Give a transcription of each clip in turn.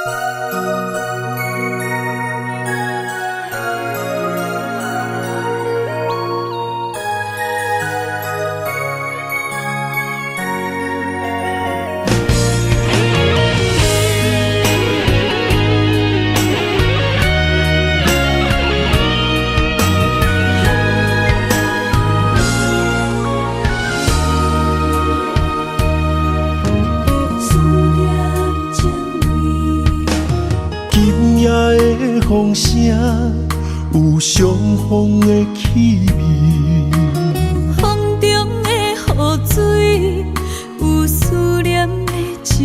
思念情泪。今夜的風聲有傷風的氣味，風中的雨水有思念的情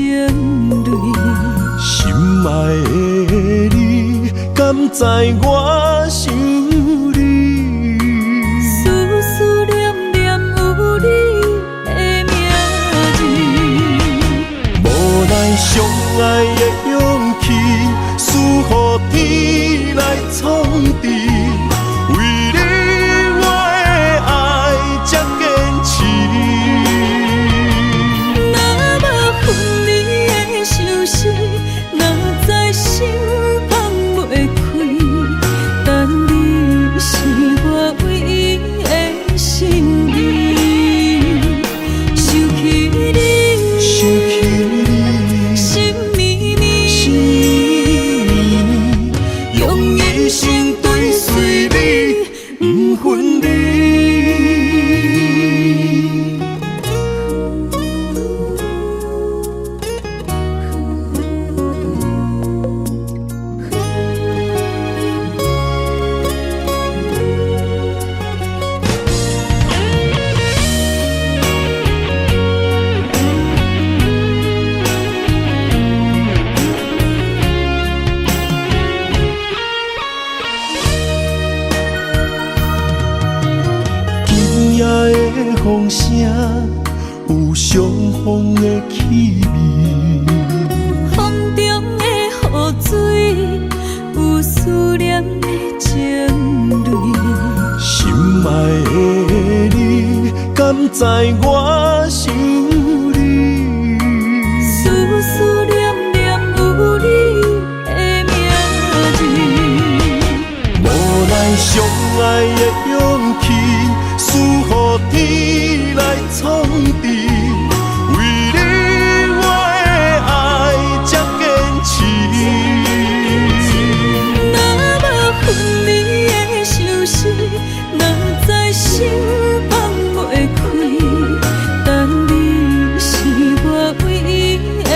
淚。心愛的你，敢知我想你？思思念念有你的名字。無奈相愛的勇氣，輸予天來創治。為你我的愛這堅持。若無分離的相思，哪知心放袂開。但你是我唯一的心意。想起你，想起你，心绵绵，心绵绵，用一生追隨你，不分離。今夜的風聲有傷風的氣味，風中的雨水有思念的情淚。心愛的你，敢知我想你？思思念念有你的名字。無奈相愛的勇氣，輸予天來創治。為你我的愛這堅持。若無分離的相思，哪知心放袂開。但你是我唯一的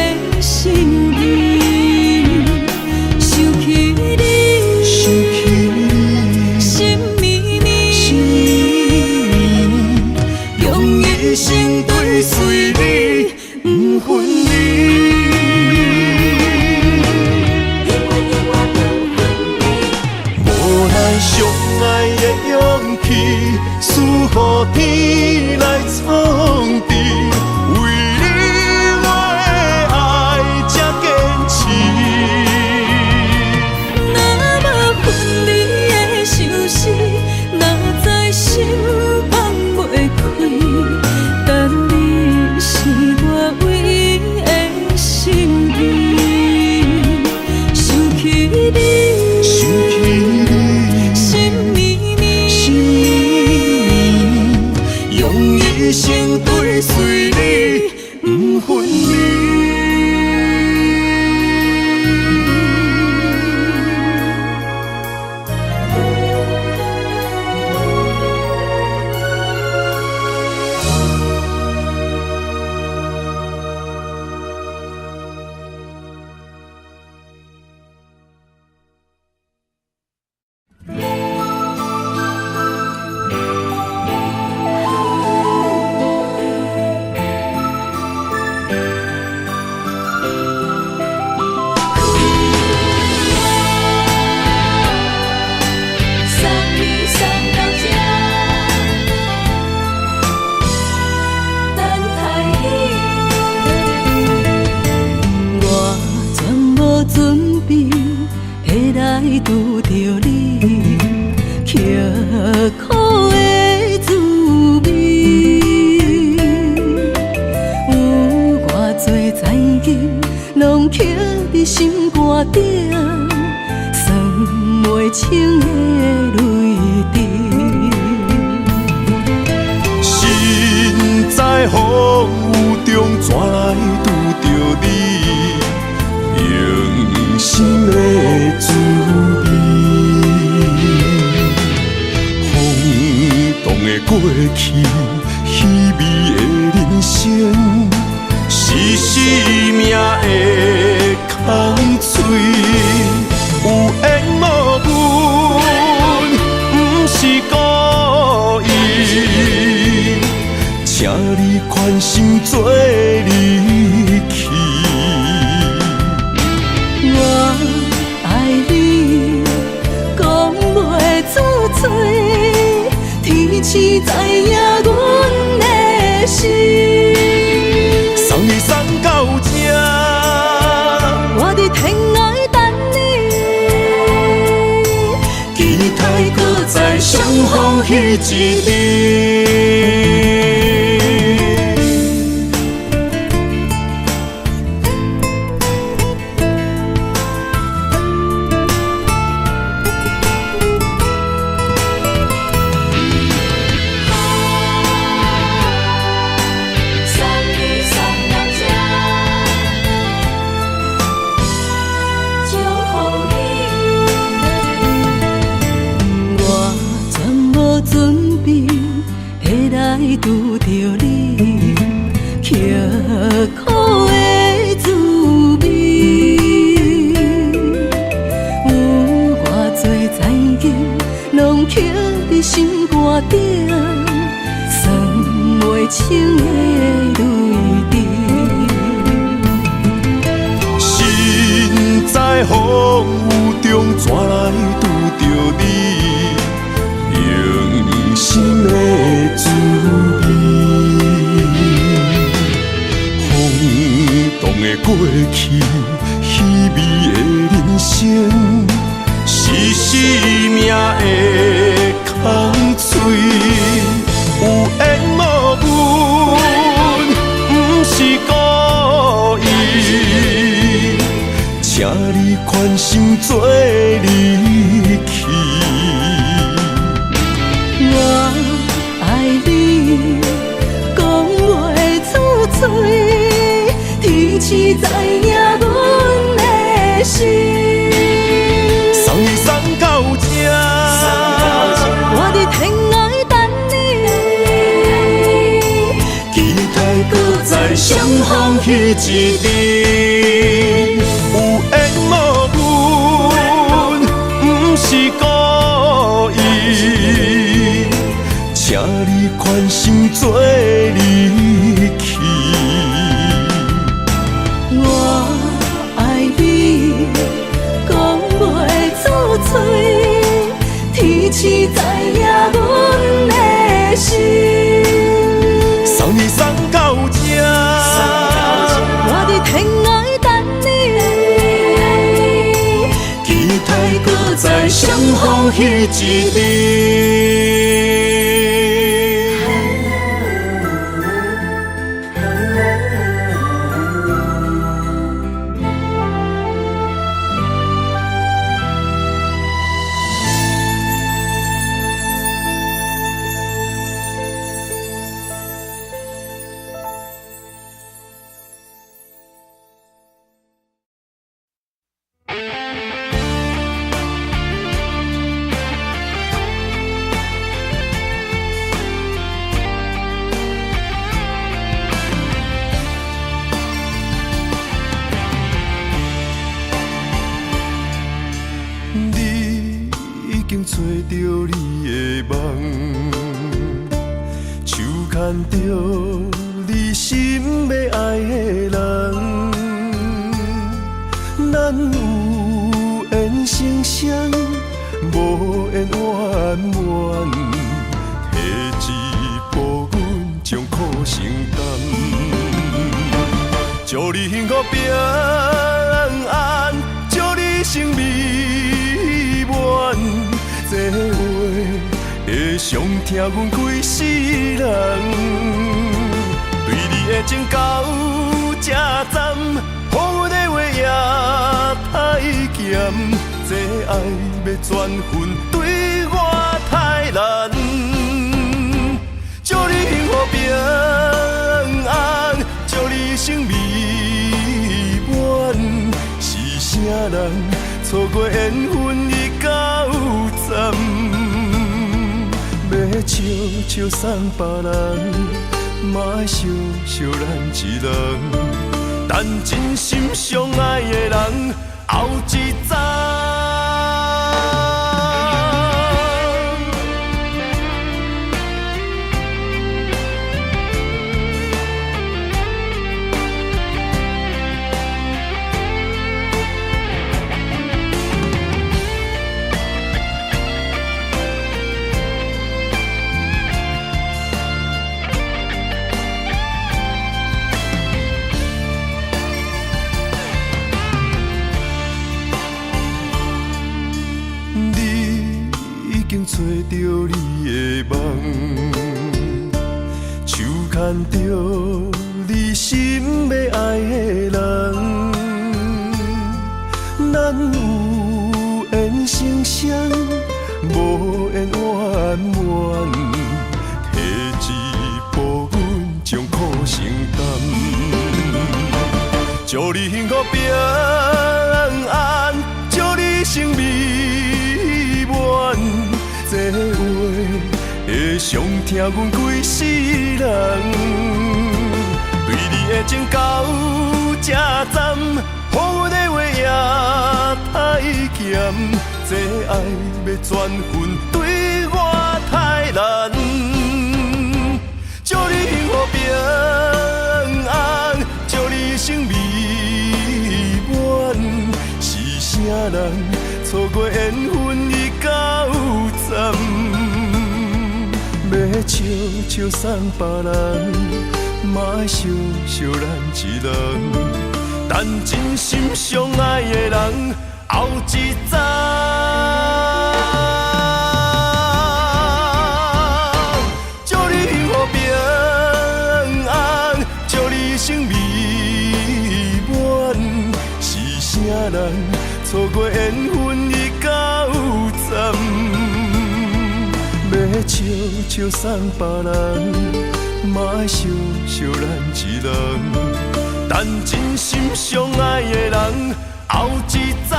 心意。想起你，想起你，心绵绵，心绵绵，用一生追隨你，不分離。無奈相愛的勇氣，輸予天來創治。為你我的愛這堅持。若無分離的相思，哪知心放袂開。但你是我唯一的心意。想起你，想起你，心绵绵，心绵绵，用一生追隨你，不分離。送你送到這，等待你。我全無準備會來拄著你，刻苦的滋味，有偌濟千金，攏刻佇佇心肝頂，算袂清的淚滴。身在風雨中，怎來拄著你？用心的滋味。風動的過去，稀微的人生，是生命的空喙。有緣無分，毋是故意，請你寬心做離去。我愛你，講袂出嘴，天星知影阮的心。送你送到這，我佇天涯等你，期待閣再相逢彼一日。送你送到這，祝福你。我全無準備會來拄著你，刻苦的滋味。有偌濟殘金，攏刻佇心肝頂，算袂清的淚滴。身在風雨中，怎來拄著你？用心的滋味。風動的過去，稀微的人生，是生命的空喙。有緣無分，毋是故意，請你寬心做離去。我愛你，講袂出嘴，天星知影阮的心。送你送到這，我佇天涯等你，期待閣再相逢彼一日。有緣無分，毋是故意，請你寬心做離去。我愛你，講袂出嘴，天星知影阮的心。送你送到這，我佇天涯等你，期待閣再相逢彼一日。你已經揣著你的夢，手牽著你心欲愛的人，咱有緣成雙，無緣圓滿，退一步阮將苦承擔，祝你幸福平安，祝你生美滿。這話會傷疼阮規世人，對你的情到這站，予阮的話也太鹹，這愛欲轉分對我太難。祝你幸福平安，祝你生美滿。是啥人錯過緣分已夠慘？欲笑笑送別人，嘛愛惜惜咱一人。等真心相愛的人後一站。找著你的夢，手牽著你心欲愛的人，咱有緣成雙，無緣圓滿，提一步阮將苦承擔。祝你幸福平安，祝你生美滿。這話會傷疼阮規世人，對你的情到這站，予阮的話也太鹹，這愛欲轉分對我太難。祝你幸福平安，祝你生美滿。是啥人錯過緣分已夠慘？欲笑笑送別人，嘛愛惜惜咱一人。等真心相愛的人後一站。祝你幸福平安，祝你生美滿。是啥人錯過緣分已夠慘？欲笑笑送別人，嘛愛惜惜咱一人。等真心相愛的人後一站。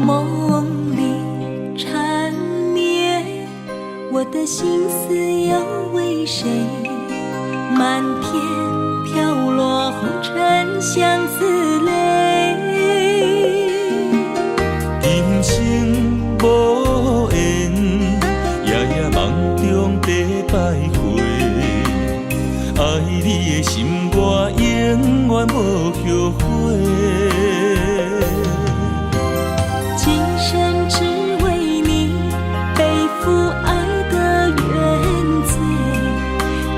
夢裡纏綿，我的心思又為誰？漫天飄落紅塵相思淚。今生無緣，夜夜夢中在徘徊。愛你的心我永遠無後悔。今生只為你背負愛的原罪，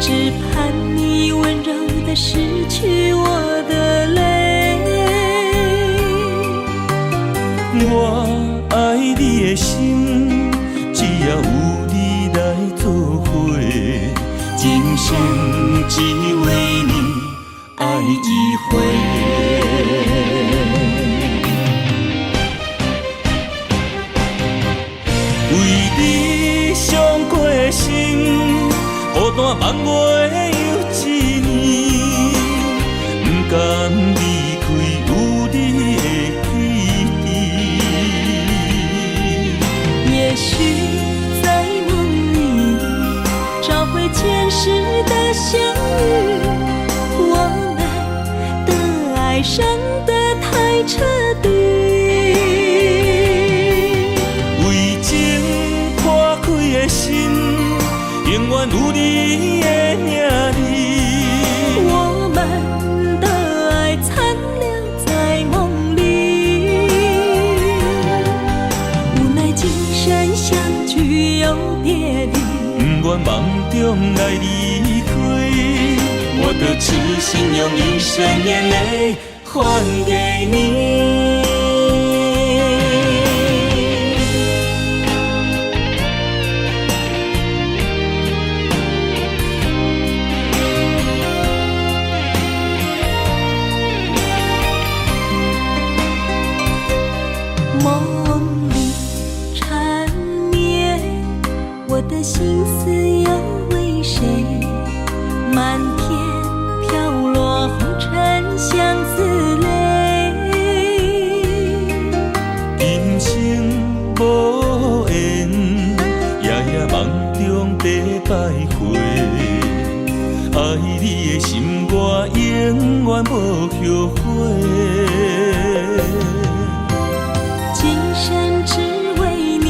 只盼你溫柔地拭去我的淚。我愛你的心，只要有你來作伙，今生只為你愛一回。為你傷過心，孤單望月又一年，不甘離開有你的基地。也許再的相遇，我們的愛傷得太徹底。為情破開的心，永遠有你的名字。我們的愛殘留在夢裡，無奈今生相聚又別離。不願夢中來離開，我的痴心用一生眼淚還給你。夢裡纏綿，我的心思又為誰？漫天飄落紅塵相思淚。今生無緣，夜夜夢中在徘徊。愛你的心，我永遠無後悔。今生只為你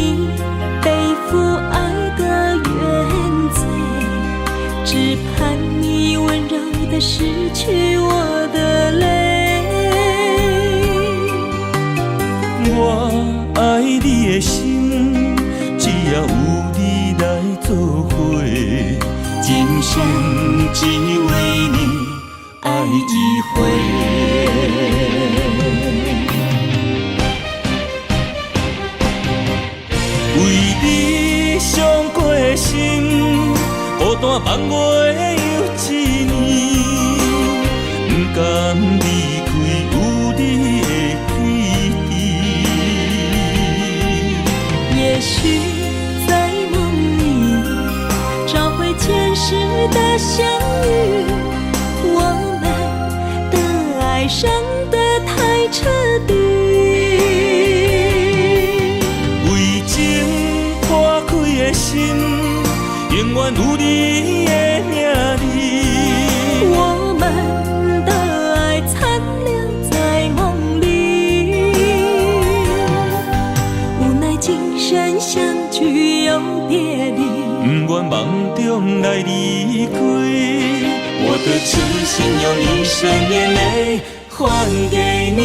背負愛的原罪，只盼你溫柔地拭去我的淚。我愛你的心，只要有你來做伙，今生只為你愛一回。為你傷過的心，孤單望月又一年，不甘離開有你的基地。也許在夢裡找回前世的相遇，我們的愛傷得太徹底。為情破開的心，永遠有你的名字。我們的愛殘留在夢裡，無奈今生相聚又別離。不願夢中來離開，我的痴心用一生眼淚還給你。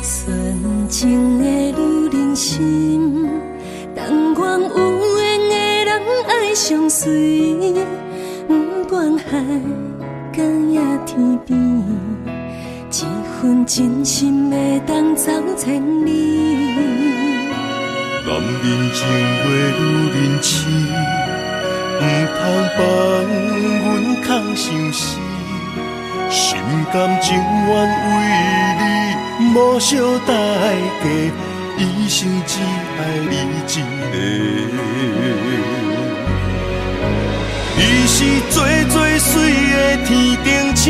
純情的女人心，但願有緣的人愛相隨，不管海角也天邊，這份真心會當走千里。男人情話女人痴，毋通放阮空相思，心甘情願為你無惜代價，一生只愛你一个。你是最最水的天頂星，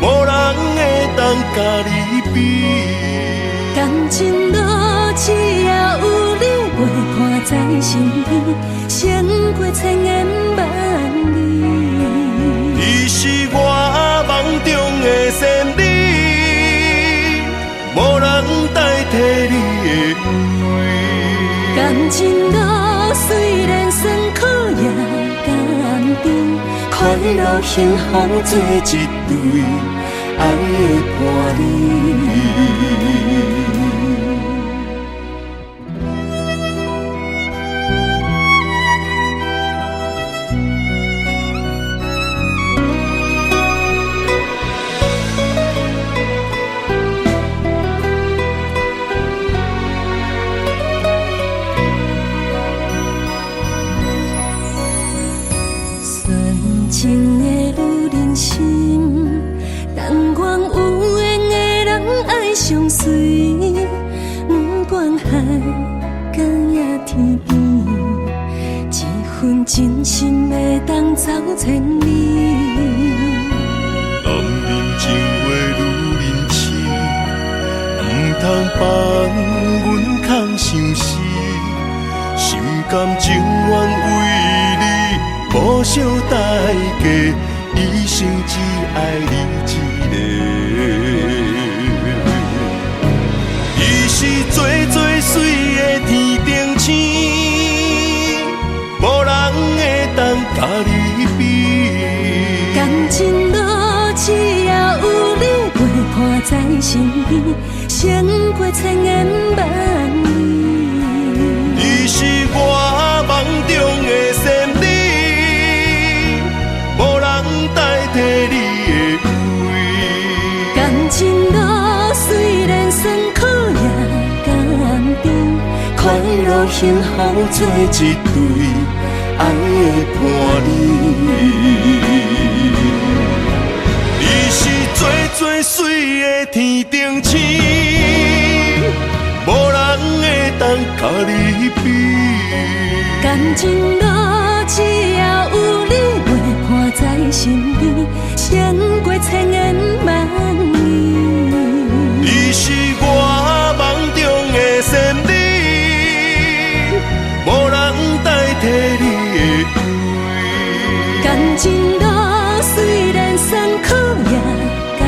無人會當佮你比。感情路只要有你陪伴在身邊，勝過千言萬語。你是我夢中的仙女，無人代替你的位。感情路雖然酸苦也甘甜，快樂幸福做一對愛的伴侶。海佮天邊，一份真心會當走千里。男人情話女人痴，毋通放阮空相思，心甘情願為你無惜代價，一生只愛你一个。你是最最媠的天頂星，無人會當佮你比。感情路只要有你陪伴在身邊，勝過千言萬語。你是我夢中的仙女，無人代替你的位。感情路雖然酸苦也甘甜，快樂幸福做一對愛的伴侶。你是最最媠的天頂星，無人會當佮你比。感情路只要有你陪伴在身邊，勝過千言萬語。你是我夢中的仙女，無人代替你的位。感情路雖然酸苦也甘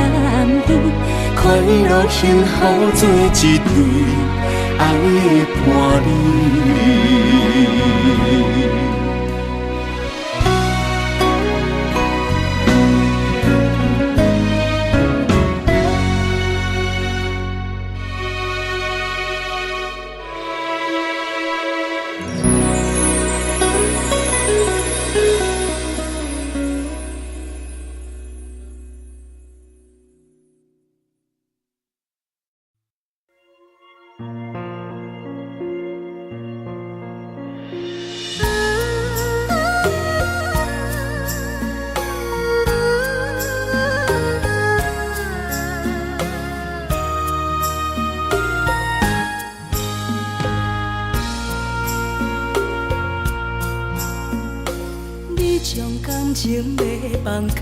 甜，快樂幸福做一對愛的伴侶。你將感情欲放空，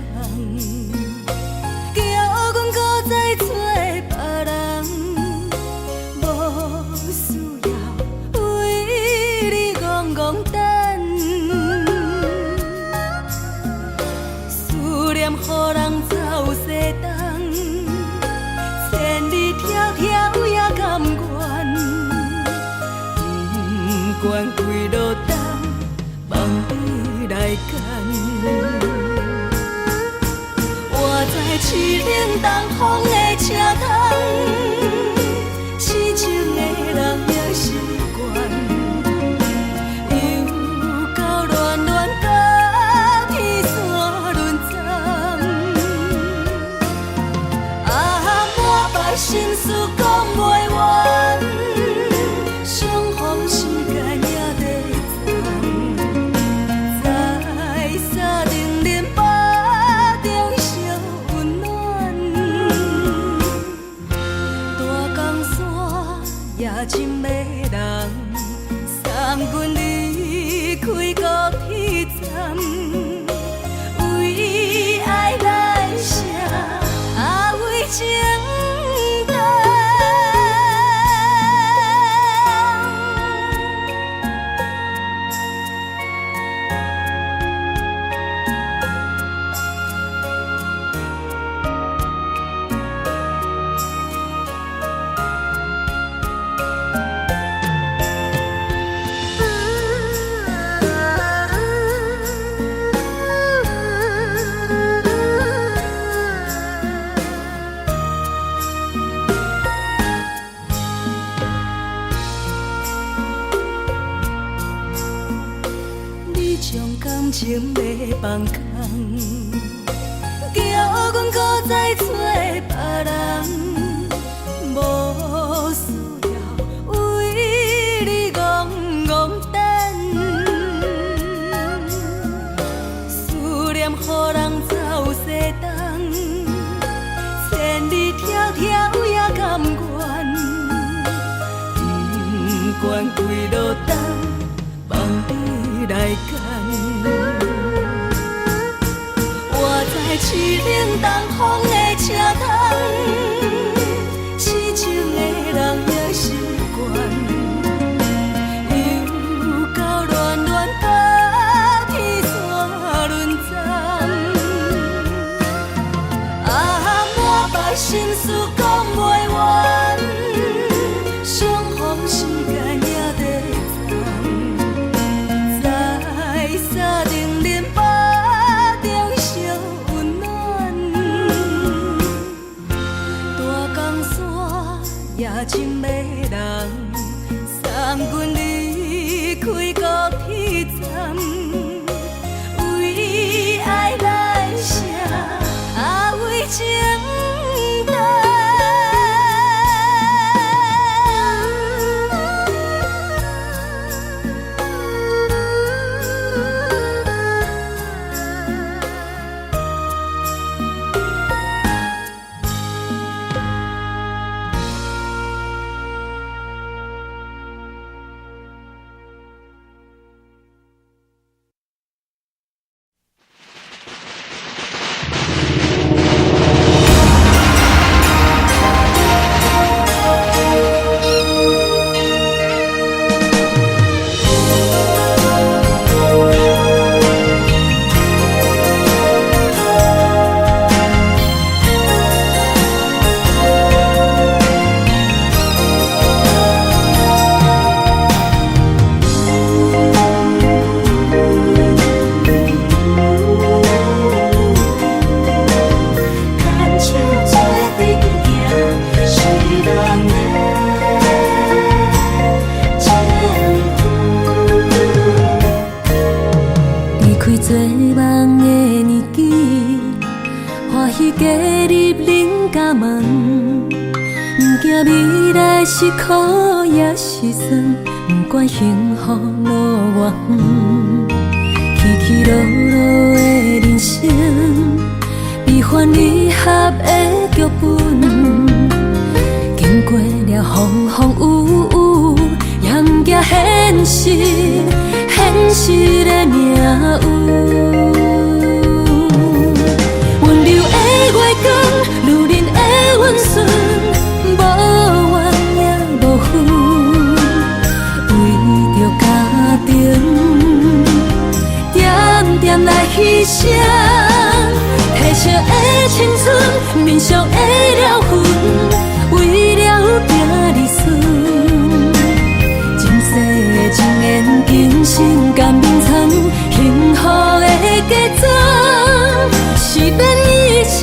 叫阮閣再找別人，無需要為你戇戇等，思念予人走西東，千里迢迢也甘願，不管幾落冬，望你來牽。我知凄冷東風的車窗，痴情的人也習慣，又到暖暖甲天山轮转，啊，满腹心事講袂完，相逢時間也短暫，在三重林腹中相溫暖，大江山也真迷人，送阮離開高鐵站，為愛來寫，啊為情等。你將感情欲放空，叫阮閣再找別人，無需要為你戇戇等，思念予人走西東，千里迢迢也甘願，不願跪落等，放你來揀。活在凄冷東風的車窗，痴情的人也習慣。又到暖暖冬天煞輪轉，啊，滿腹心事講袂完，相逢時間也短暫，在三重恁腹中相溫暖。大江山也情迷人，送阮離開高鐵站，為愛來寫，啊為情等。牽手做陣行，是人的情分。離開做夢的年紀，歡喜加入恁家門，毋驚未來是苦抑是酸，毋管幸福路偌遠，起起落落的人生，悲歡離合的劇本，經過了風風雨雨，也毋驚現實，現實的命運。溫柔的月光，女人的溫順，無怨也無恨，為著家庭，點點來犧牲，褪色的青春，面上的療痕，為了囝兒孫。今世的情緣，今生甘眠藏，幸福的嫁妝，是免醫生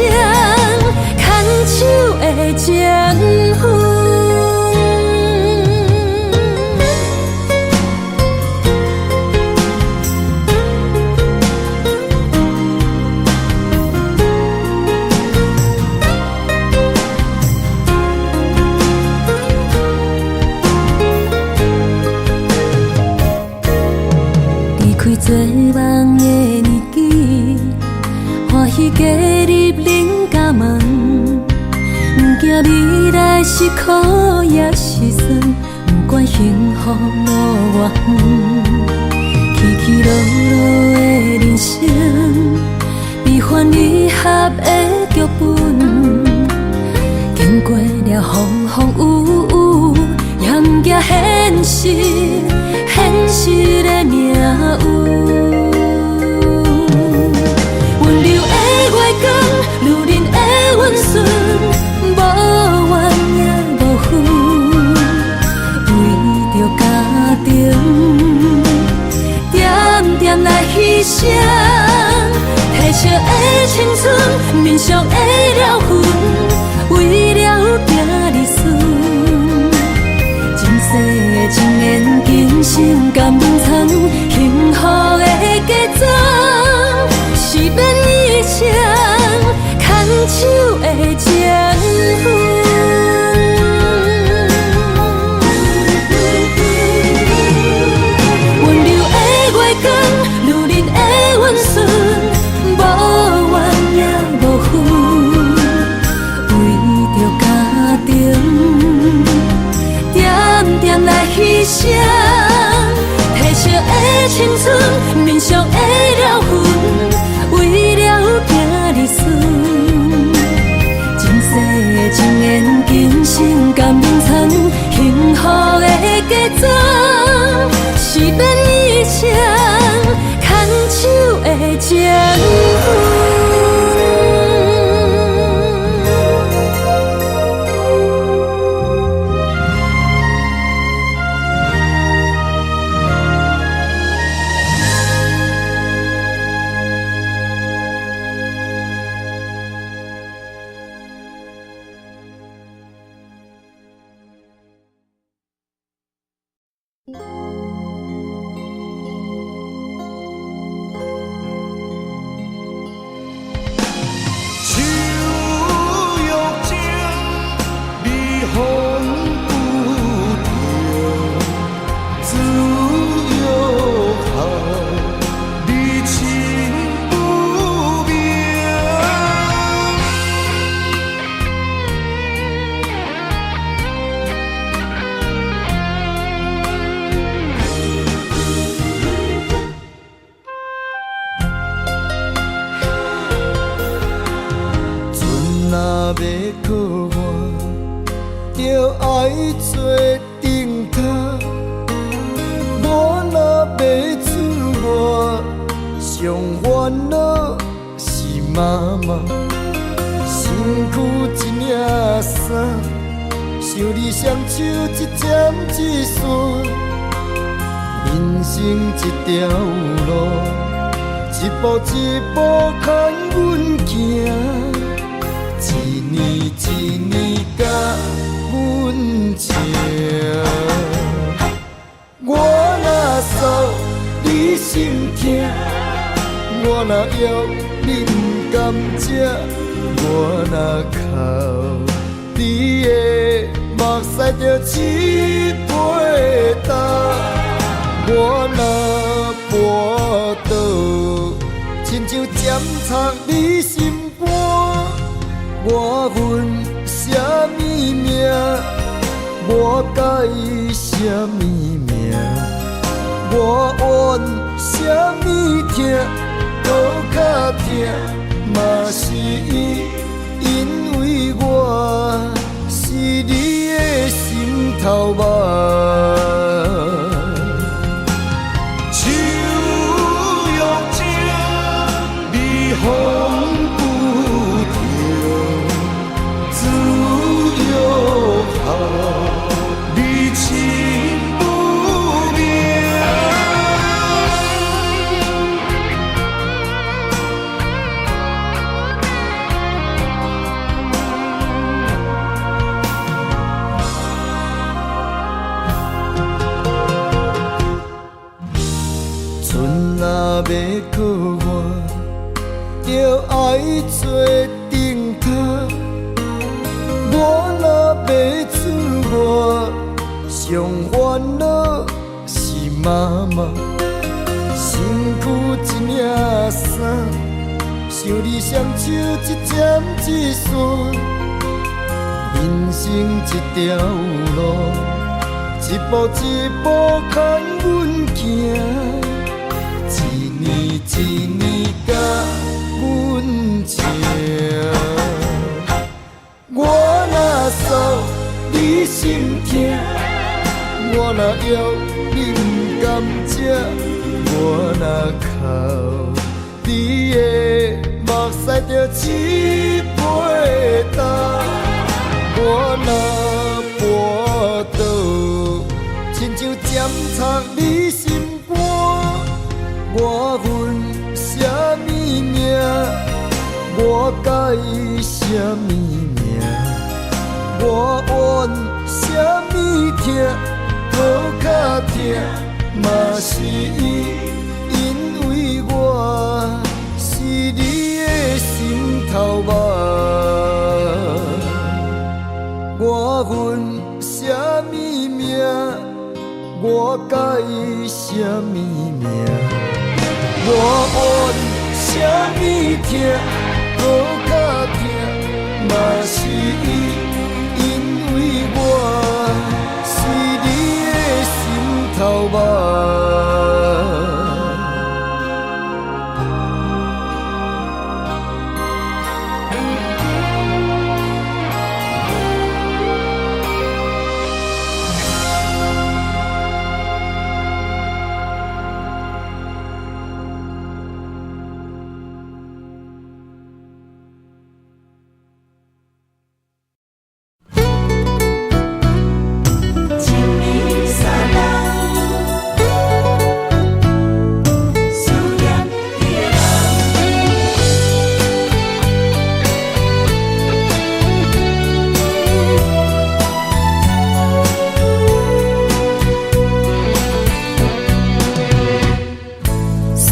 牽手的情分。離開做夢的年紀，歡喜加入恁家門，毋驚未來是苦抑是酸，毋管幸福路偌遠，起起落落的人生，悲歡離合的劇本，經過了風風雨雨，也毋驚現實，現實的命運。溫柔的月光，女人的溫順，無怨也無恨，為著家庭，點點來犧牲，褪色的青春，面上的療痕，為了囝兒孫。今世的情緣，今生甘眠藏，幸福的嫁妝，是免醫生牽手的情分。溫柔的月光，女人的溫順，無怨也無恨，双，褪色的青春，面上的了痕，為了行兒孫。前世的情緣，今生甘願藏，幸福的嫁妝，是免醫生牽手的情分。手欲情，你風不停，子欲孝，你親不明。船若欲靠岸，就愛做燈塔。我若欲出外，上煩惱是媽媽。身軀一領衫，想你雙手一針一線，人生這條路，一步一步牽阮行。一年一年甲阮情，我若诉你心疼，我若枵你毋甘食，我若哭你的目屎就试袂干，我若跋倒，亲像针插你心肝。我恨啥物命？我改啥物名？我怨啥物痛？阁較疼，嘛是因為我是你的心頭肉。手欲情，你風不停，子欲孝，你親不明。船若欲靠岸，就愛做燈塔。我若欲出外，上煩惱是媽媽。身軀一領衫，想你雙手一針一線，人生這條路，一步一步牽阮行。一年一年甲阮情，我若訴你心疼，我若枵你毋甘食，我若哭你的目屎就試袂干，我若跋倒，親像針插你心肝。我恨啥物命？我改啥物名？我怨啥物痛？阁較疼，嘛是因為我是你的心頭肉。我恨啥物命？我改啥物名？我怨啥物痛？阁較疼，嘛是因為我是你的心頭目。一暝三冬，思念你的人。思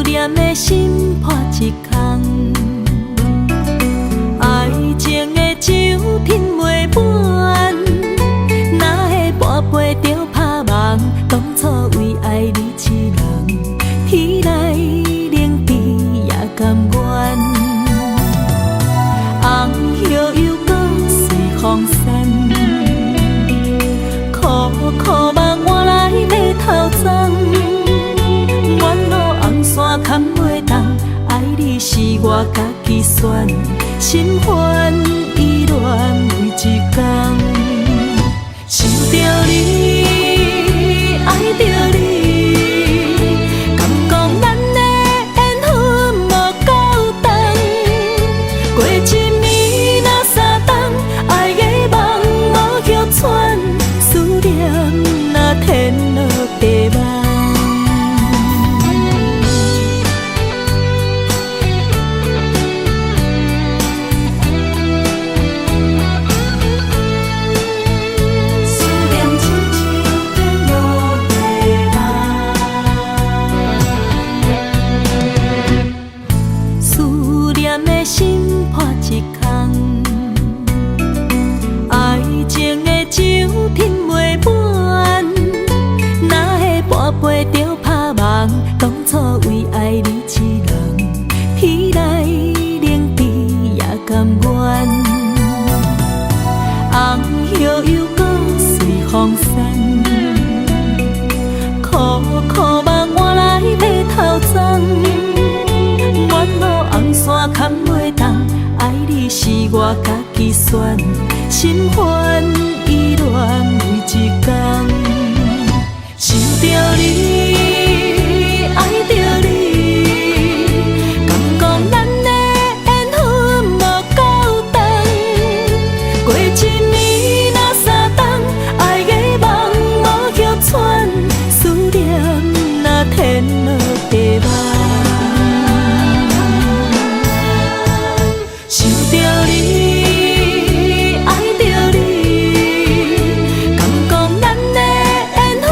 念的心破一空，愛情的酒品袂滿，哪會半杯就拍夢？當初為愛你一人，天來冷地也甘願。紅葉又閣隨風散，苦苦夢換來白頭鬃。沿路紅線牽袂動，愛你是我家己選，心煩意亂每一工。想著你，愛著你，感覺咱的緣分無夠長。過一暝若三冬，愛的夢無歇喘，思念若天落地網。思念親像天落地網。思念的心破一空，愛情的酒品袂滿，哪會半杯就拍夢？當初為愛你一人，天來冷地也甘願。紅葉又閣隨風散，苦苦夢換來白頭鬃。沿路紅線牽袂動，愛你是我家己選，心煩意亂每一工。想著你，愛著你，感覺咱的緣分無夠長。過一暝若三冬，愛的夢無歇喘，思念若天落地網。想著你，愛著你，感覺咱的緣分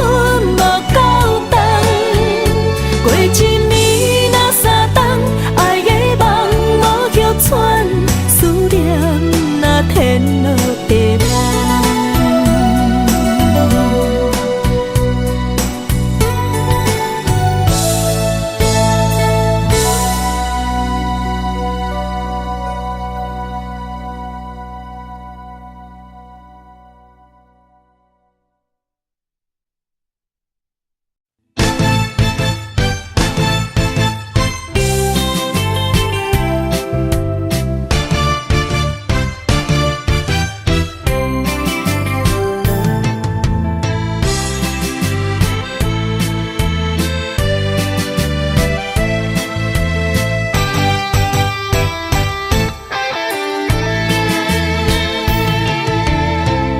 無夠長。過一暝若三冬，愛的夢無歇喘，思念若天落地網。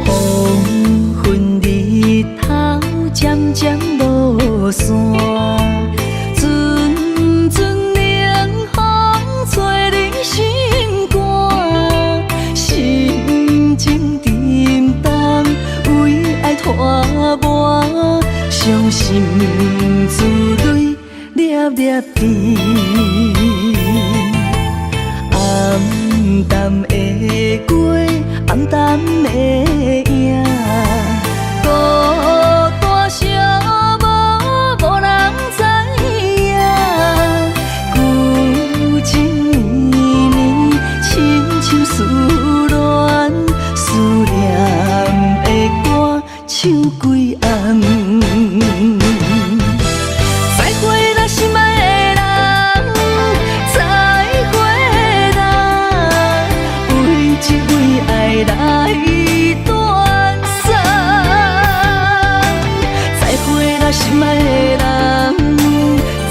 黃昏日頭漸漸落山，陣陣冷風吹人心肝，心情沉重，為愛拖磨，傷心珠淚粒粒滴。暗淡的月，暗淡的影，孤單寂寞無人知影。舊情綿綿，深深思戀，思念的歌唱幾暗。心愛的人，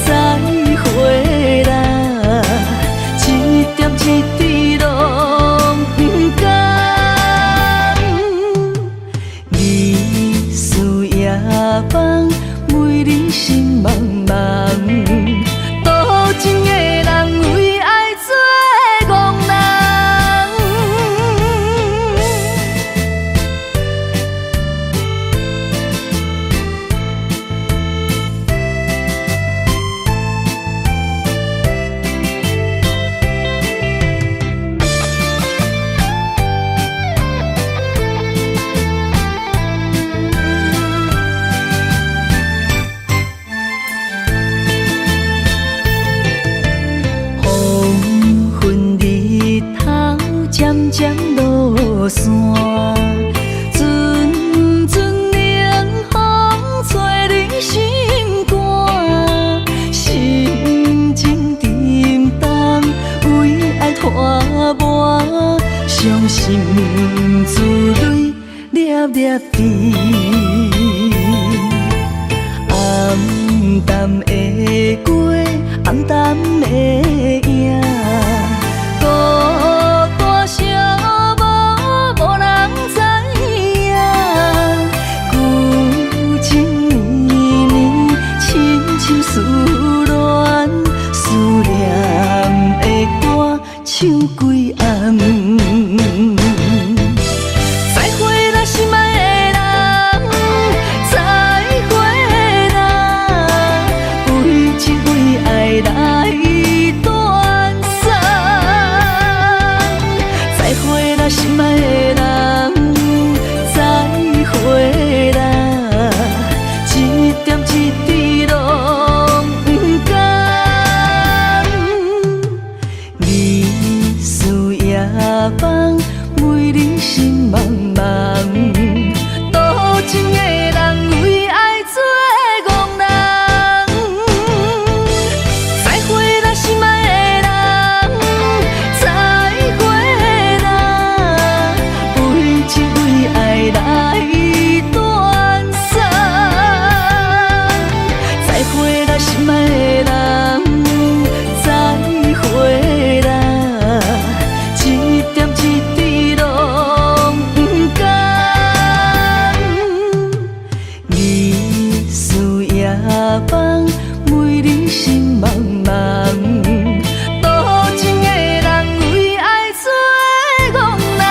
再會啦，一點一滴攏毋甘。日思夜夢，為你心茫茫，多情的人為愛做戇人。黃昏日頭漸漸落山，陣陣冷風吹你心肝，心情沉重，為愛拖磨，傷心珠淚粒粒滴。暗淡的過，暗淡的影，孤單寂寞無人知影。舊情綿綿，深深思戀，思念的歌唱規暗。再會啦，心愛的人，再會啦，為情為愛來斷送。再會啦，心愛的人，再會啦，一點一滴攏毋甘。日思夜夢，為你心茫茫，多情的人為愛做戇人。再會啦，心愛的人，再會啦，為情為愛來斷送。再會啦，心愛的人，再會啦，一點一滴攏毋甘。日思夜夢，為你心茫茫，多情的人為愛做戇人。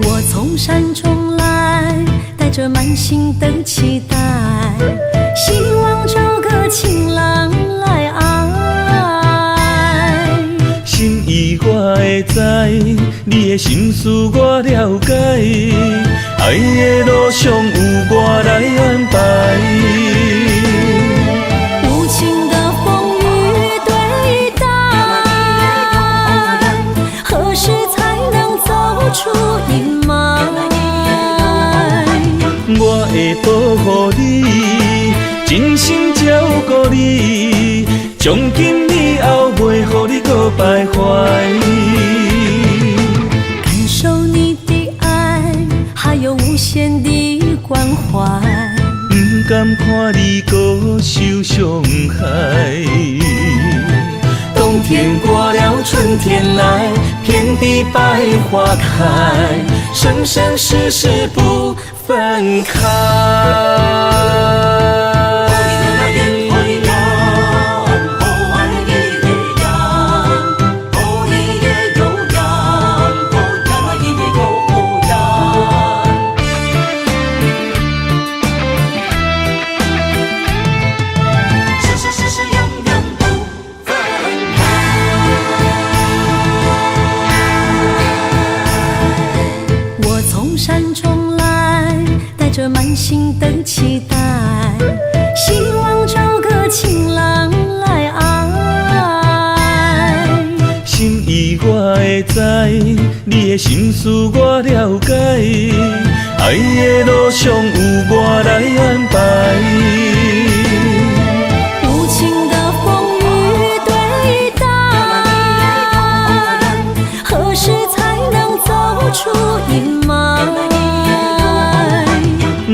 我從山中來，帶著滿心的期待，希望找個情郎來愛。心意我會知，你的心思我了解，愛的路上有我來安排。無情的風雨對待，何時才能走出陰霾？我會保護你，真心照顧你，從今以後袂予你閣徘徊。感受你的愛，還有無限的關懷。毋甘看你閣受傷害。冬天過了，春天來，飄遍地百花開，生生世世不分開。我從山中來，帶著滿心的期待，希望找個情郎來愛。心意我會知，你的心思我了解，愛的路上有我來安排。無情的風雨對待，何時才能走出陰霾？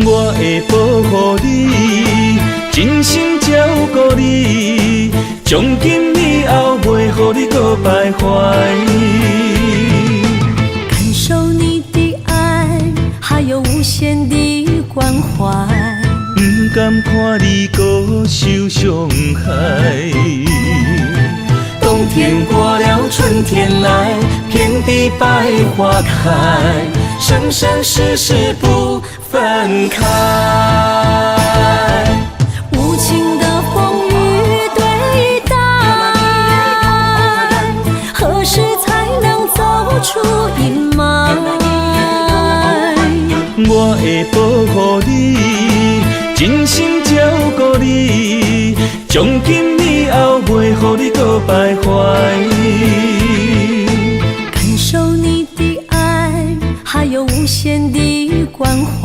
我會保護你，真心照顧你，從今以後袂予你閣徘徊。感受你的愛，還有無限的關懷。毋甘看你閣受傷害。冬天過了，春天來，遍地百花開，生生世世不分開。無情的風雨對待，何時才能走出陰霾？我會保護你，真心照顧你，從今以後袂予你閣徘徊。感受你的愛，還有無限的關懷。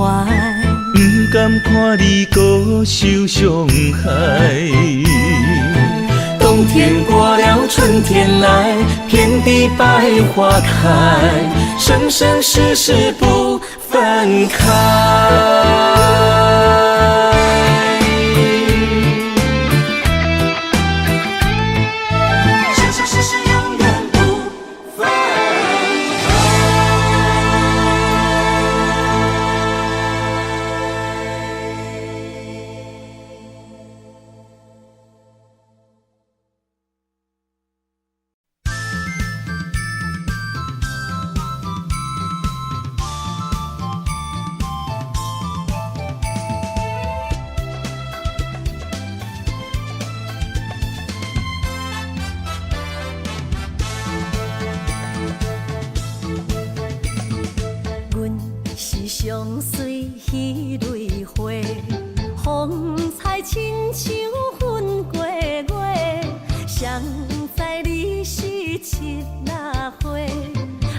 毋甘看你閣受傷害。冬天過了，春天來，遍地百花開，生生世世不分開。生生世世永遠不分開。阮是上水彼蕊花，風采親像粉過月。誰知你是七仔花，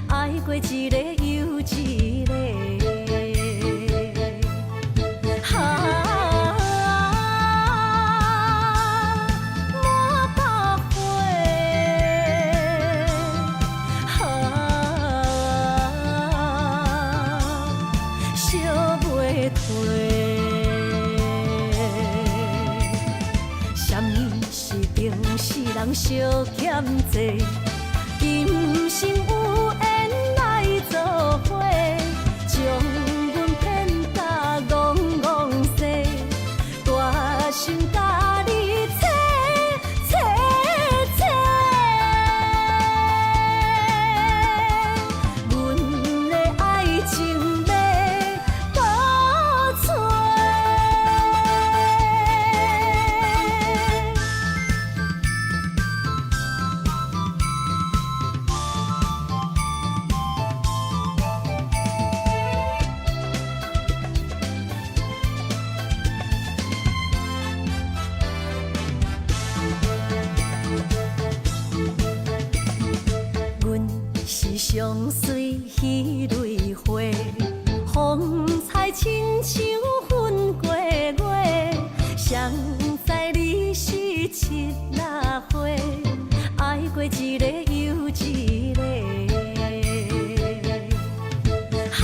愛過一个又一个。啊，滿腹花，啊，燒袂褪。啥物是情死人相欠债？今生有緣來做伙，將阮騙甲戇戇西，大心共你切切切。阮的愛情欲倒揣。阮是上水彼蕊花，風采親像粉過月。誰知你是七仔花，愛過一个又一個。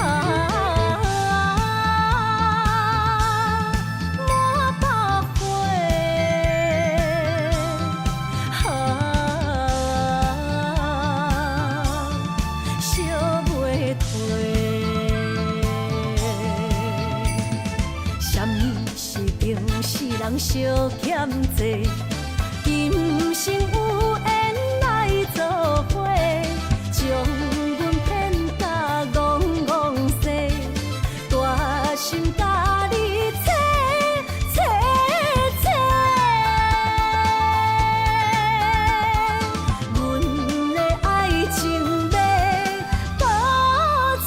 啊，滿腹花，啊，相欠债，今生有缘来做伙，將阮騙甲戇戇踅，大心佮你切切切，阮的愛情欲倒揣。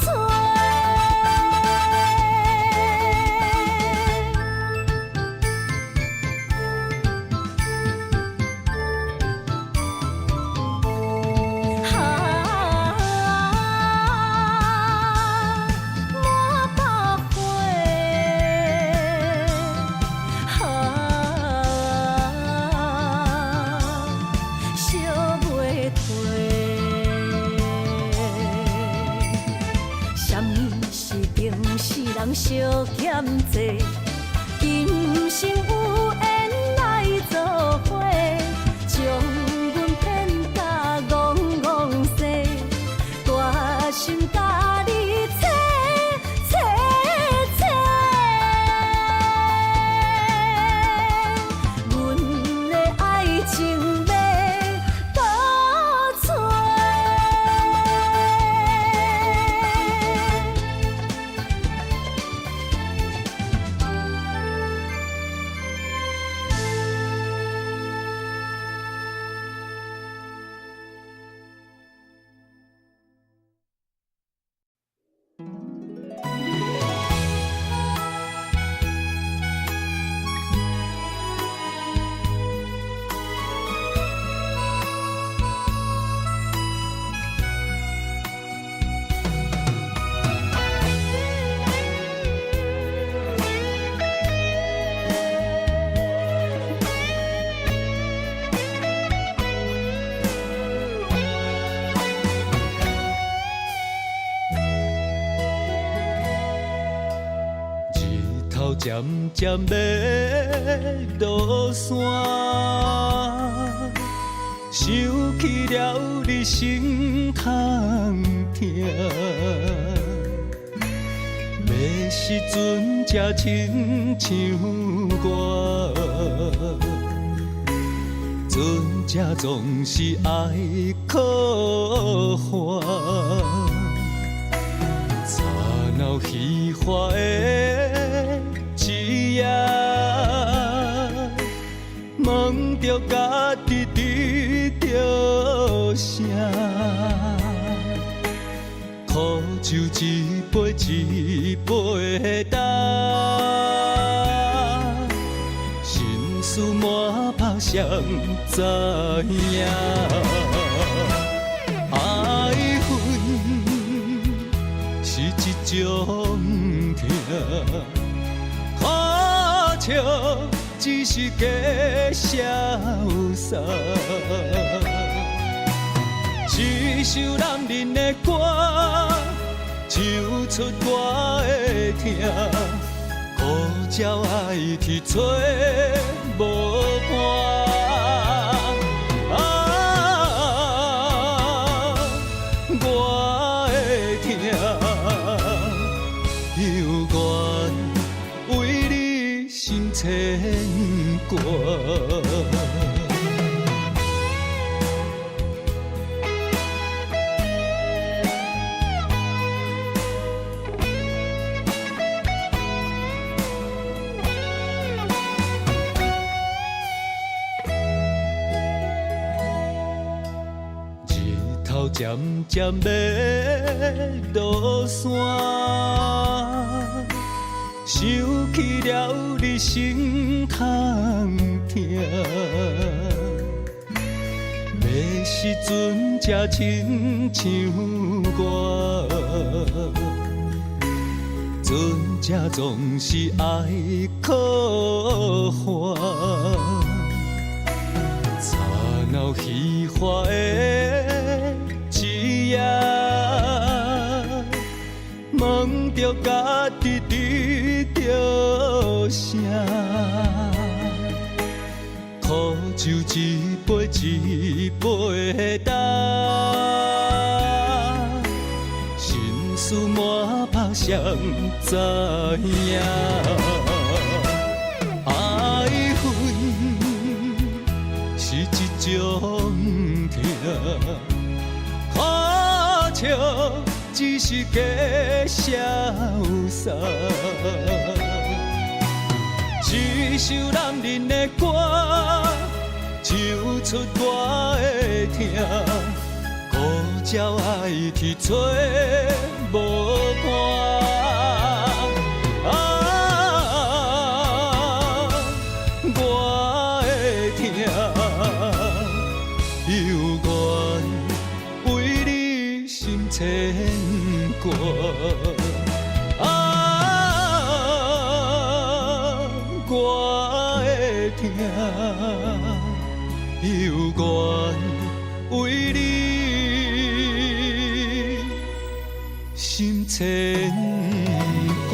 啊，满百花，啊，烧袂褪。啥物是情死人相欠债？今生有緣來做伙，將阮騙甲戇戇踅，大心佮你切切切，阮的愛情欲倒揣。日頭漸漸欲落山，想起了你心空疼，欲時陣才親像我，船只總是愛靠岸。吵鬧喧譁的一夜，梦著家己得著啥？苦酒一杯一杯干，心事滿目誰知影？愛恨是一種疼，看笑只是假瀟灑。一首男人的歌，唱出我的疼。苦鸟愛去揣無伴。啊，我的疼，猶原為你心牽掛。日頭漸漸欲落山，想起了你心空疼，欲時陣才親像我，船只總是愛靠岸。吵鬧喧譁的一夜，梦著家己得著啥？苦酒一杯一杯干，心事滿目誰知影？愛恨這種疼，可笑只是假瀟灑。一首男人的歌，唱出我的疼，孤鸟愛去揣無伴。啊，我的疼，犹原為你心牽掛。啊，我的疼，猶原為你心牽掛。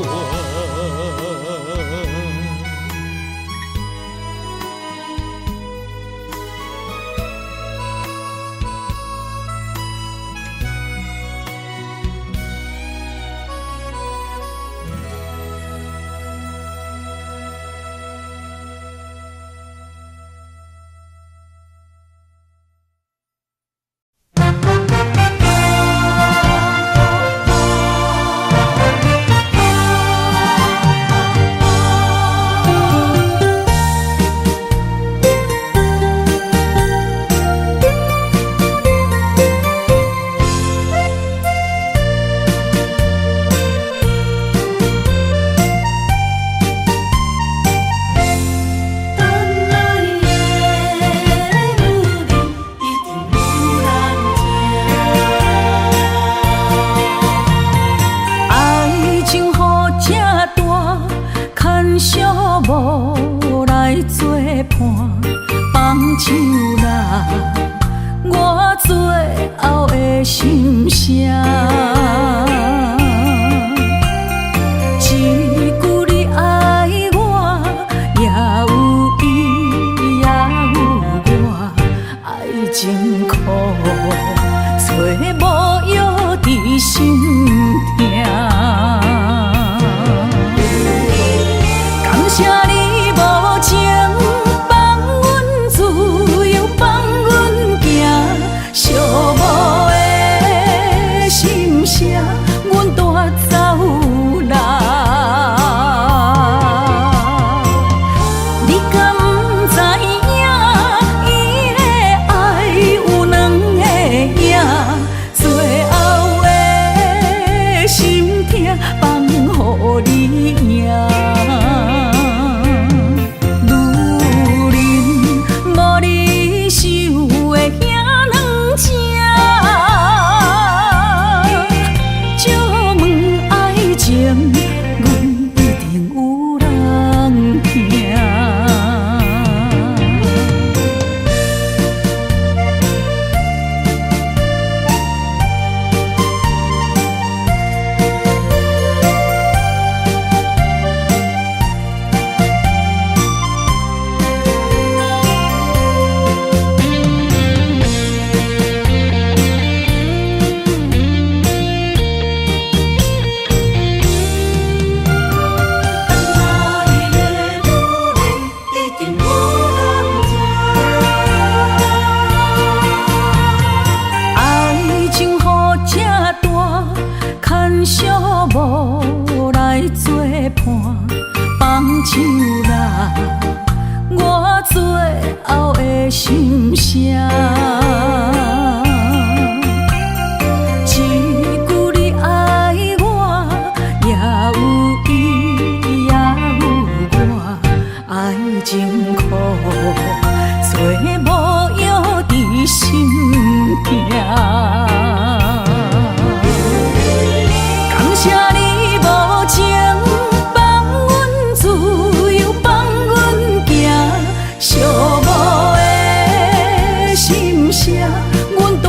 等來的女人一定有人疼。愛情予這大，牽小無來作伴，放手啦，我最後的心聲。一句你愛我，也有伊，也有我，愛情苦，揣無藥治心疼。感謝你無情，放阮自由，放阮行，寂寞的心聲，阮帶走啦。你敢不知影，伊的愛有兩个影，最後的心疼放予你贏。女人無你想的遐軟情，借問愛情，阮一定有人疼。等來的女人一定有人疼。愛情予這大，牽小無來作伴，放手啦，我最後的心聲。一句你愛我，也有伊，也有我，愛情苦，揣無藥治心疼。感謝你無情，放阮自由，放阮行，寂寞的心聲，阮帶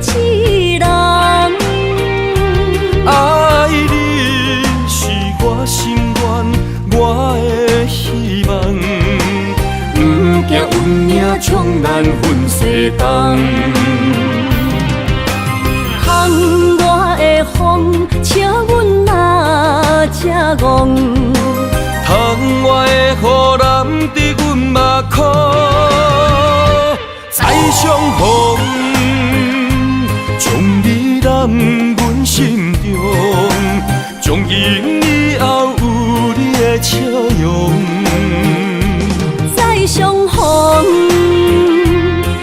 一人。愛你是我心願，我的希望。毋驚運命將咱分西東。窗外的風，笑阮若這戇。窗外的雨淋伫阮目眶，再相逢，將你攬阮心中，從今以後有你的笑容。再相逢，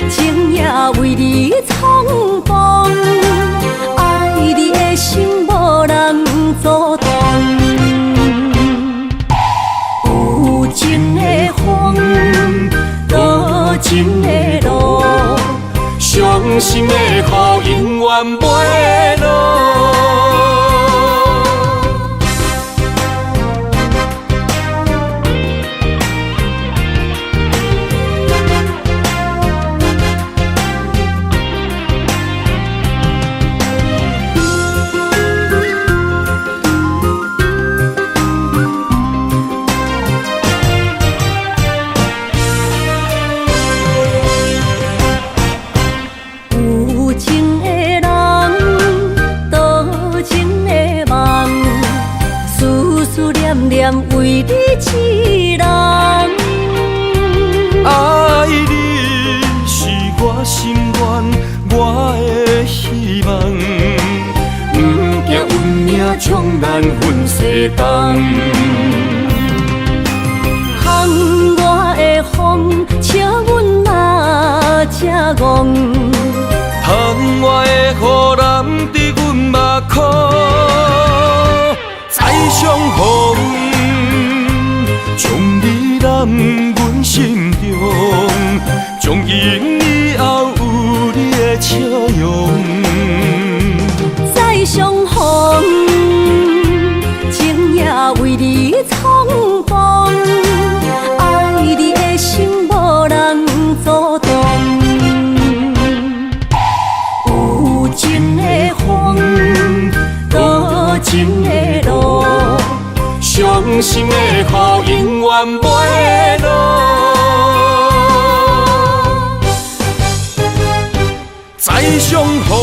情也為你創風，愛你的心無人阻擋。有情的風，多情的路，傷心的雨永遠袂落。有情的人，多情的夢，思思念念為你一人。愛你是我心願，我的希望。毋驚運命將咱分西東。窗外的風，笑阮若這戇。窗外的雨淋伫阮目眶，再相逢，將你攬阮心中，從今以後有你的笑容。再相逢，情也為你創風，愛你的心無人阻擋。有情的風，多情的路，傷心的雨永遠袂落。再相逢，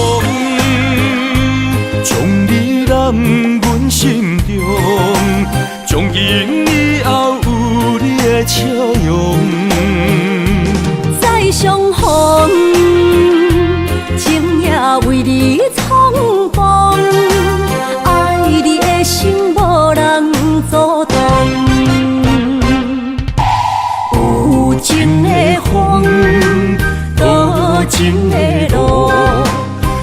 將你攬阮心中，從今以後有你的笑容。再相逢，情也為你創風，愛你的心無人阻擋。有情的風，多情的路，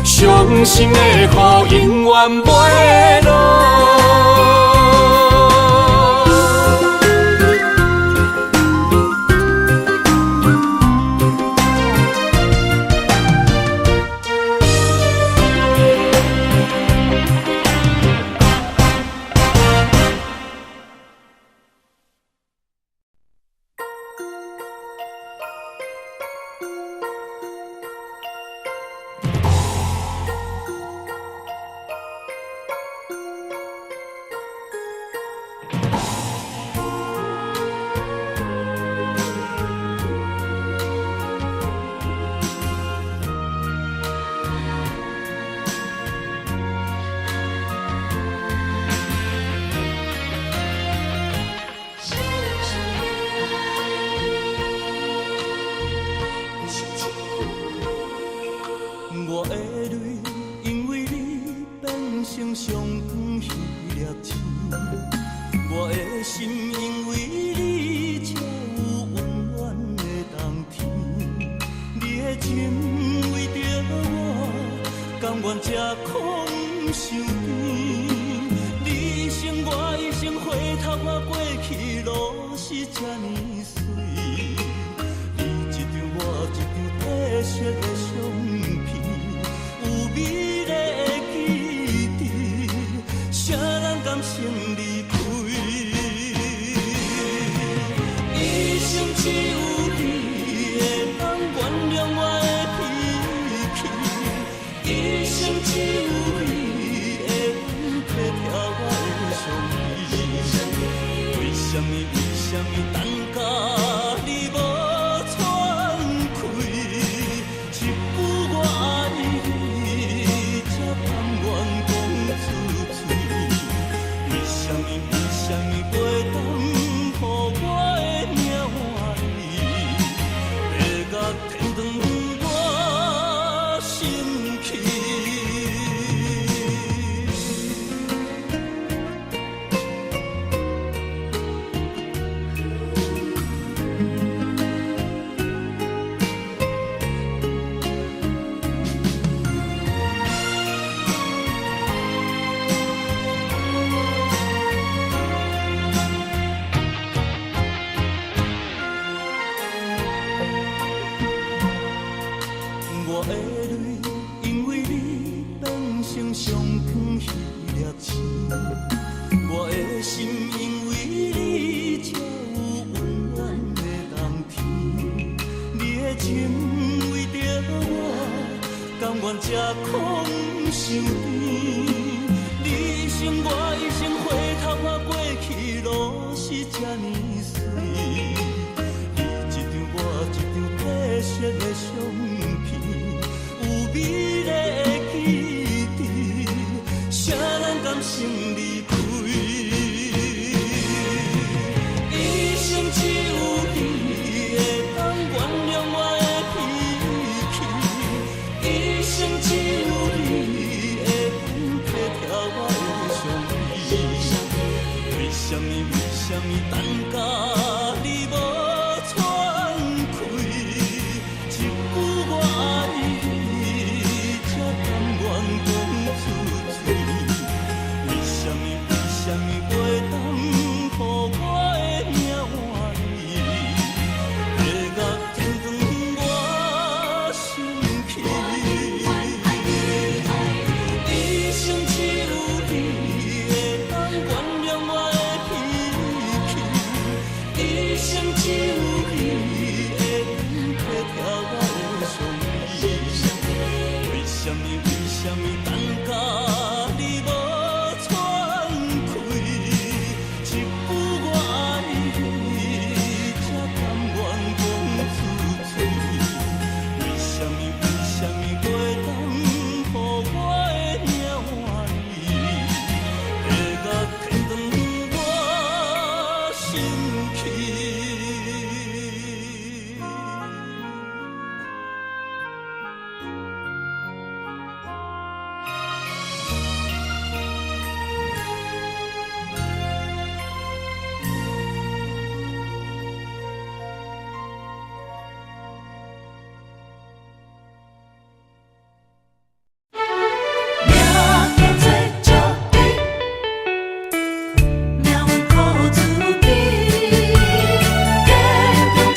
傷心的雨永遠袂落。我的淚因為你變成上光彼粒星，我的心因為你才有溫暖的冬天。你的情為著我，甘願吃苦受甜。你一生我一生，回頭看過去，路是這呢媠。你一張我一張褪色的相片，有美麗的記憶，誰人甘心離開？一生只有你會當原諒我的脾氣，一情為著我，甘願吃苦受甜。你一生我一生，回頭看過去，攏是這呢媠。你一張我一張白色的相片，有美麗的記憶，誰人甘心離開？一生只有你會當原諒我的脾氣，一生只有你會當體貼我的傷悲。為什麼？為什麼等甲你無喘氣？一句我愛你，才甘願講出嘴。為什麼？為什麼袂當予我的命換你？地獄天堂我心去。一生只有你會當原諒我的脾氣，一生只有你會當體貼我的傷悲。為什麼？為什麼等甲你無喘氣？一句我愛你，才甘願講出嘴。為什麼？為什麼袂當予我的命換你？地獄天堂我心去。命叫做石猪，命运靠自己，天强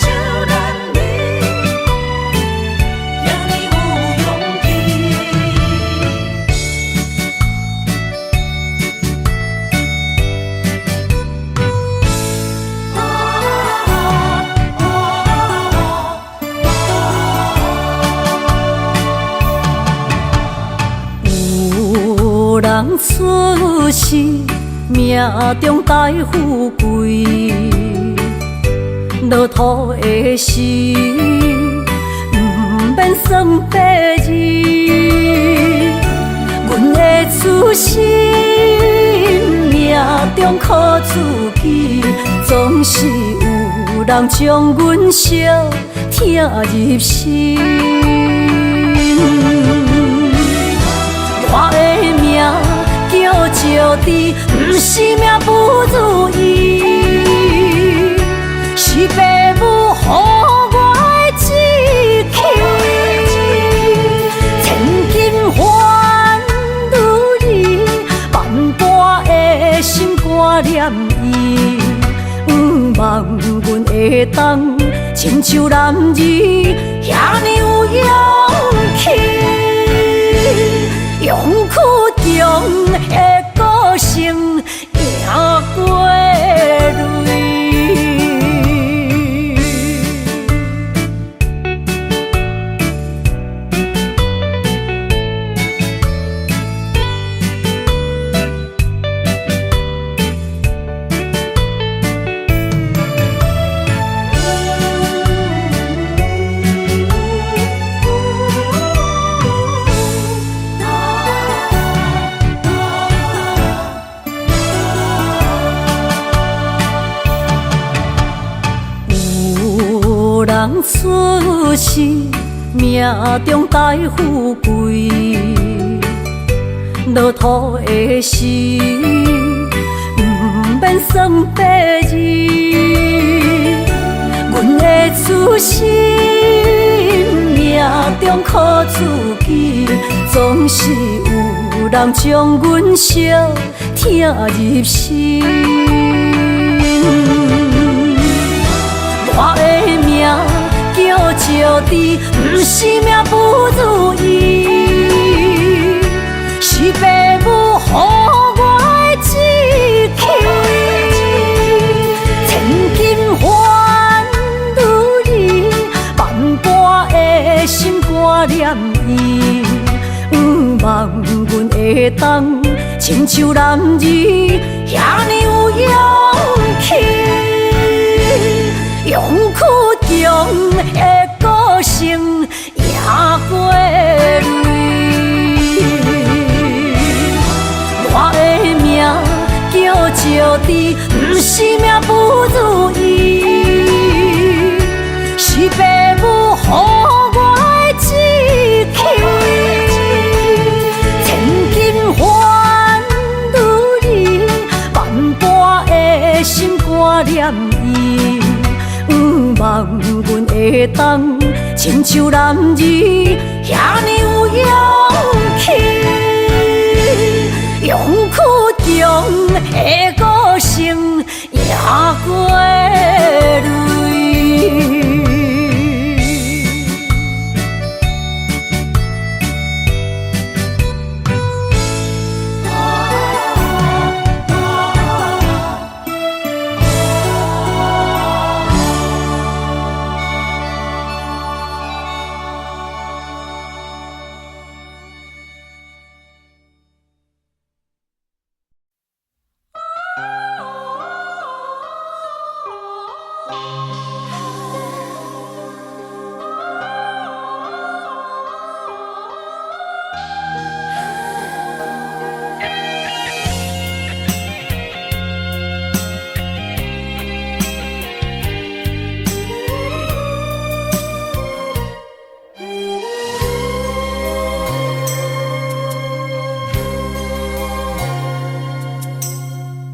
手难离，遐呢有勇气。有人出世命中帶富貴，落土的時，毋免算八字。阮的出身命中靠自己，總是有人將阮相疼入心。我的命叫石豬，毋是命不如意，是爸母予我的志氣。千金還女兒，萬般的心肝念伊，向望阮會當親像男兒，遐呢有勇氣。勇氣強的個性贏過淚。有人出世命中帶富貴，落土的時，毋免算八字。阮的出身命中靠自己，總是有人將阮相疼入心。我的命叫石豬，毋是命不如意，是爸母予我的志氣。千金還女兒，萬般当，親像男兒遐爾有勇氣，勇氣強的個性贏過淚。我的命叫石智，毋是命不如意，是爸母予我的志氣。千金换女兒，萬般的心肝念伊。毋望阮會當親像男兒遐爾有勇氣，勇氣強的個性贏過淚。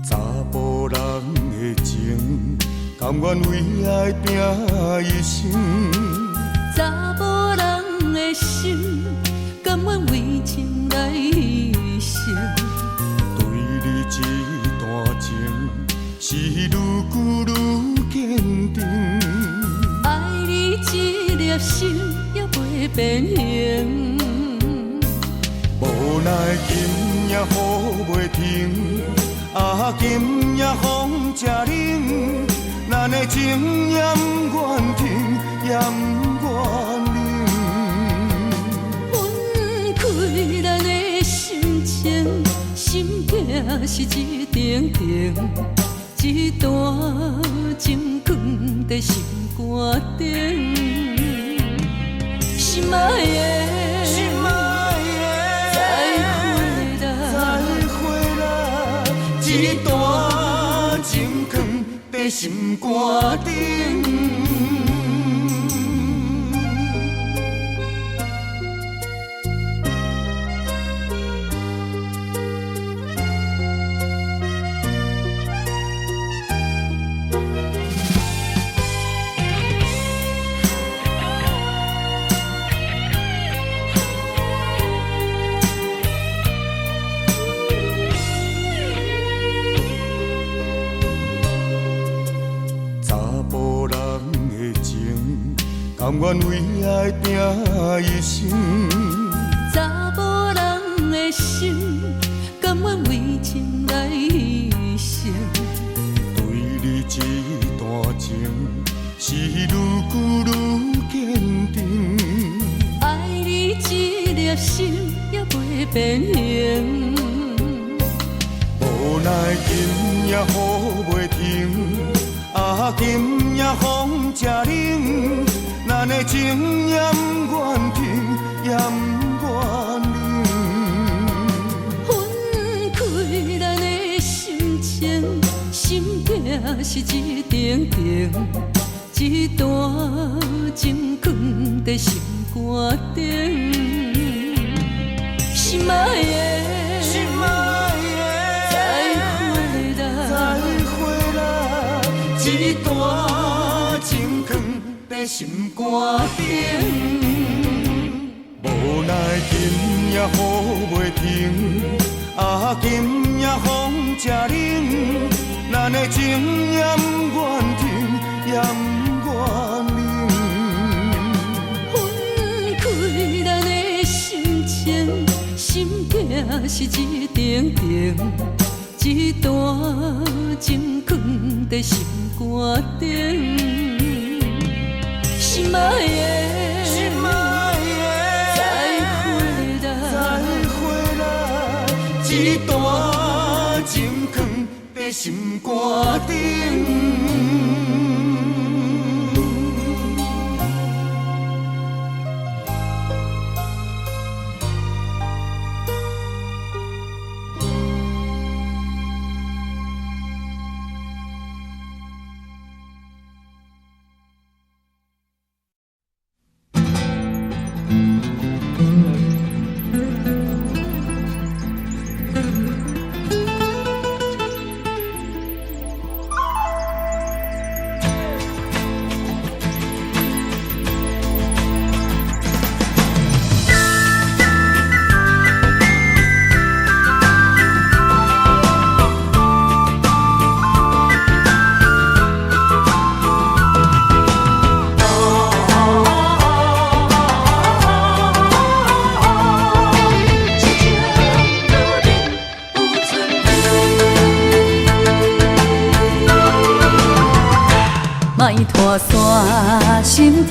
查埔人的情，甘願為愛拼一生。查某人的心，甘願為情來犧牲。對你這段情，是愈久愈堅定。愛你這粒心也袂變形。無奈今夜雨袂停，啊，今夜風誠冷，咱的情也毋願停，也毋願冷。分開咱的心情，心疼是一定定，這段情囥佇心肝頂。心愛的，心愛的，再會啦，再會啦，這段情囥佇心肝頂。查埔人的情，甘願為愛拼一生。查某人的心，甘願為情來犧牲。對你這段情，是愈久愈堅定。愛你這粒心也袂變形。無奈今夜雨袂停，啊，今夜風誠冷，咱的情也毋願停，也毋願冷。分開咱的心情，心疼是一定定，這段情囥佇心肝頂。心愛的，心愛的，再會啦，再會啦，這段情囥佇心肝頂。無奈今夜雨袂停，啊，今夜風誠冷，咱的情也毋願停，也毋願冷。分開咱的心情，心疼是一定定，這段情囥佇心肝頂。心愛的，心愛的，再會啦，再會啦，這心肝頂。莫拖线，心痛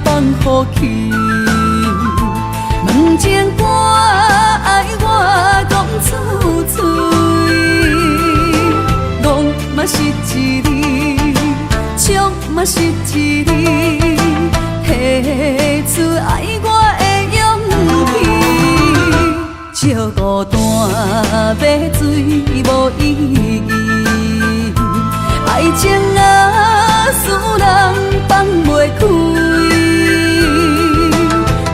放予去。问情歌爱我讲出嘴，戆嘛是一字，笑嘛是一字，提出爱我的勇气。借孤单买醉无意义，爱情啊，使人放袂开，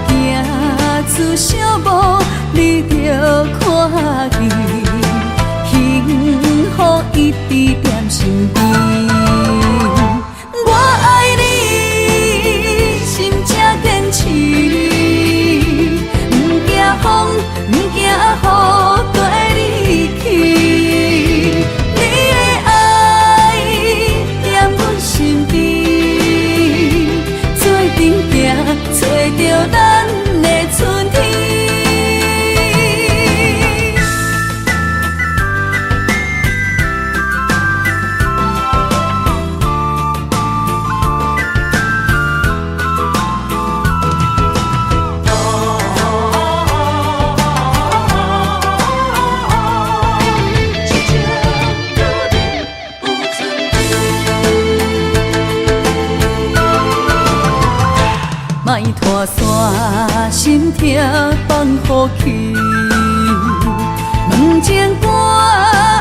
行出小步，你就看见，幸福一直踮身边。我爱你，心才坚持，毋惊风，毋惊雨，跟你去。你的爱踮阮身边，做阵行，揣著咱的春天。莫拖线，心痛放予去。问情歌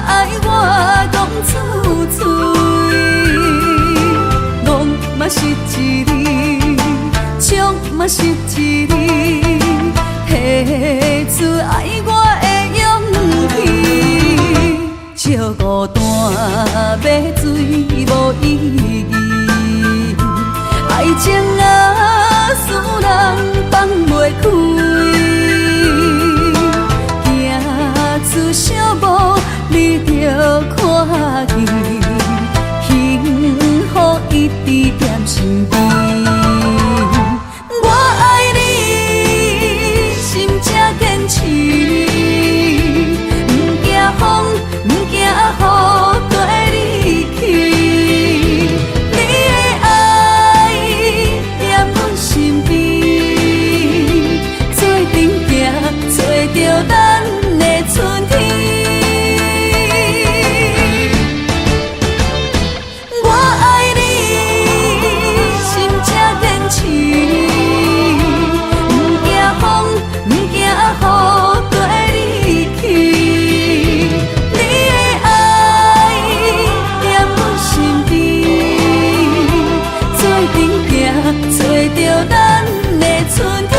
爱我讲出嘴，戆嘛是一字，笑嘛是一字，提出爱我的勇气。借孤单买醉无意义，爱情啊，使人放袂开，行出小步，你就看见，幸福一直踮身边。我爱你，心才坚持，毋惊风，毋惊雨，跟你去。你的爱踮阮身边，做阵行，揣著咱的春天。我爱你，心才坚持，毋惊风，毋惊雨，跟你去。你的爱踮阮身边，做阵行，揣著咱的春天。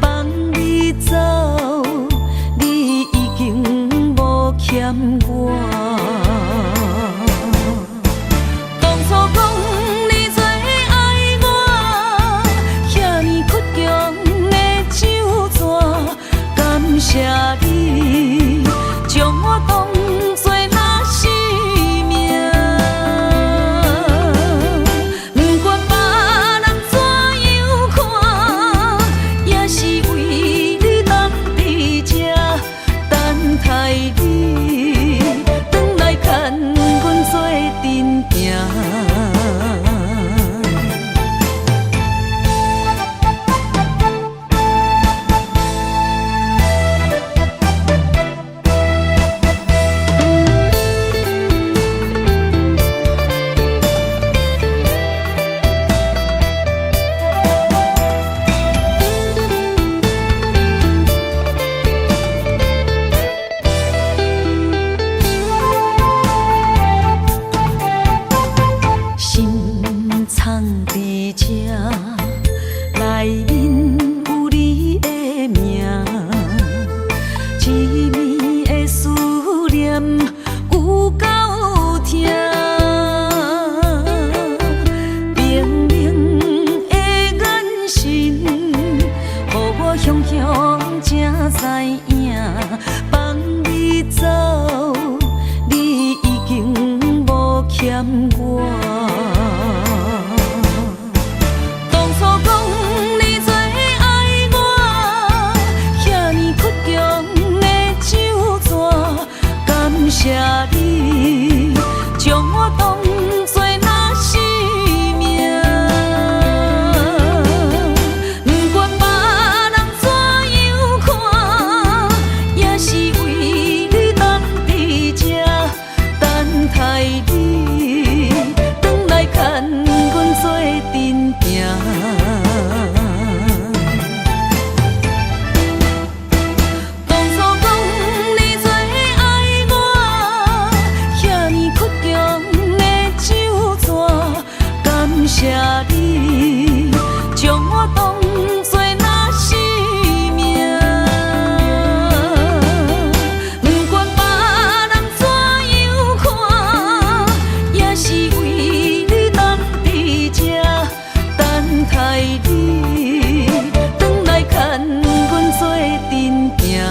放你走，你已經無欠我。當初講你最愛我，遐爾倔強的酒紙，感謝你將我當作若是命。不管別人怎樣看，也是為你等佇這，等待你轉來牽阮做陣行。心藏佇這，內面有你的名，一暝的思念有夠疼，冰冷的眼神，予我雄雄才知影，放你走，你已經無欠我。當初講你最愛我，遐爾倔強的酒紙，感謝你將我當作若是命。不管別人怎樣看，也是為你等佇這，等待你轉來牽阮做陣行。當初講你最愛我，遐爾倔強的酒紙，感謝你將我當作若是命。不管別人怎樣看，也是為你等佇這，等待你轉來牽阮做陣行。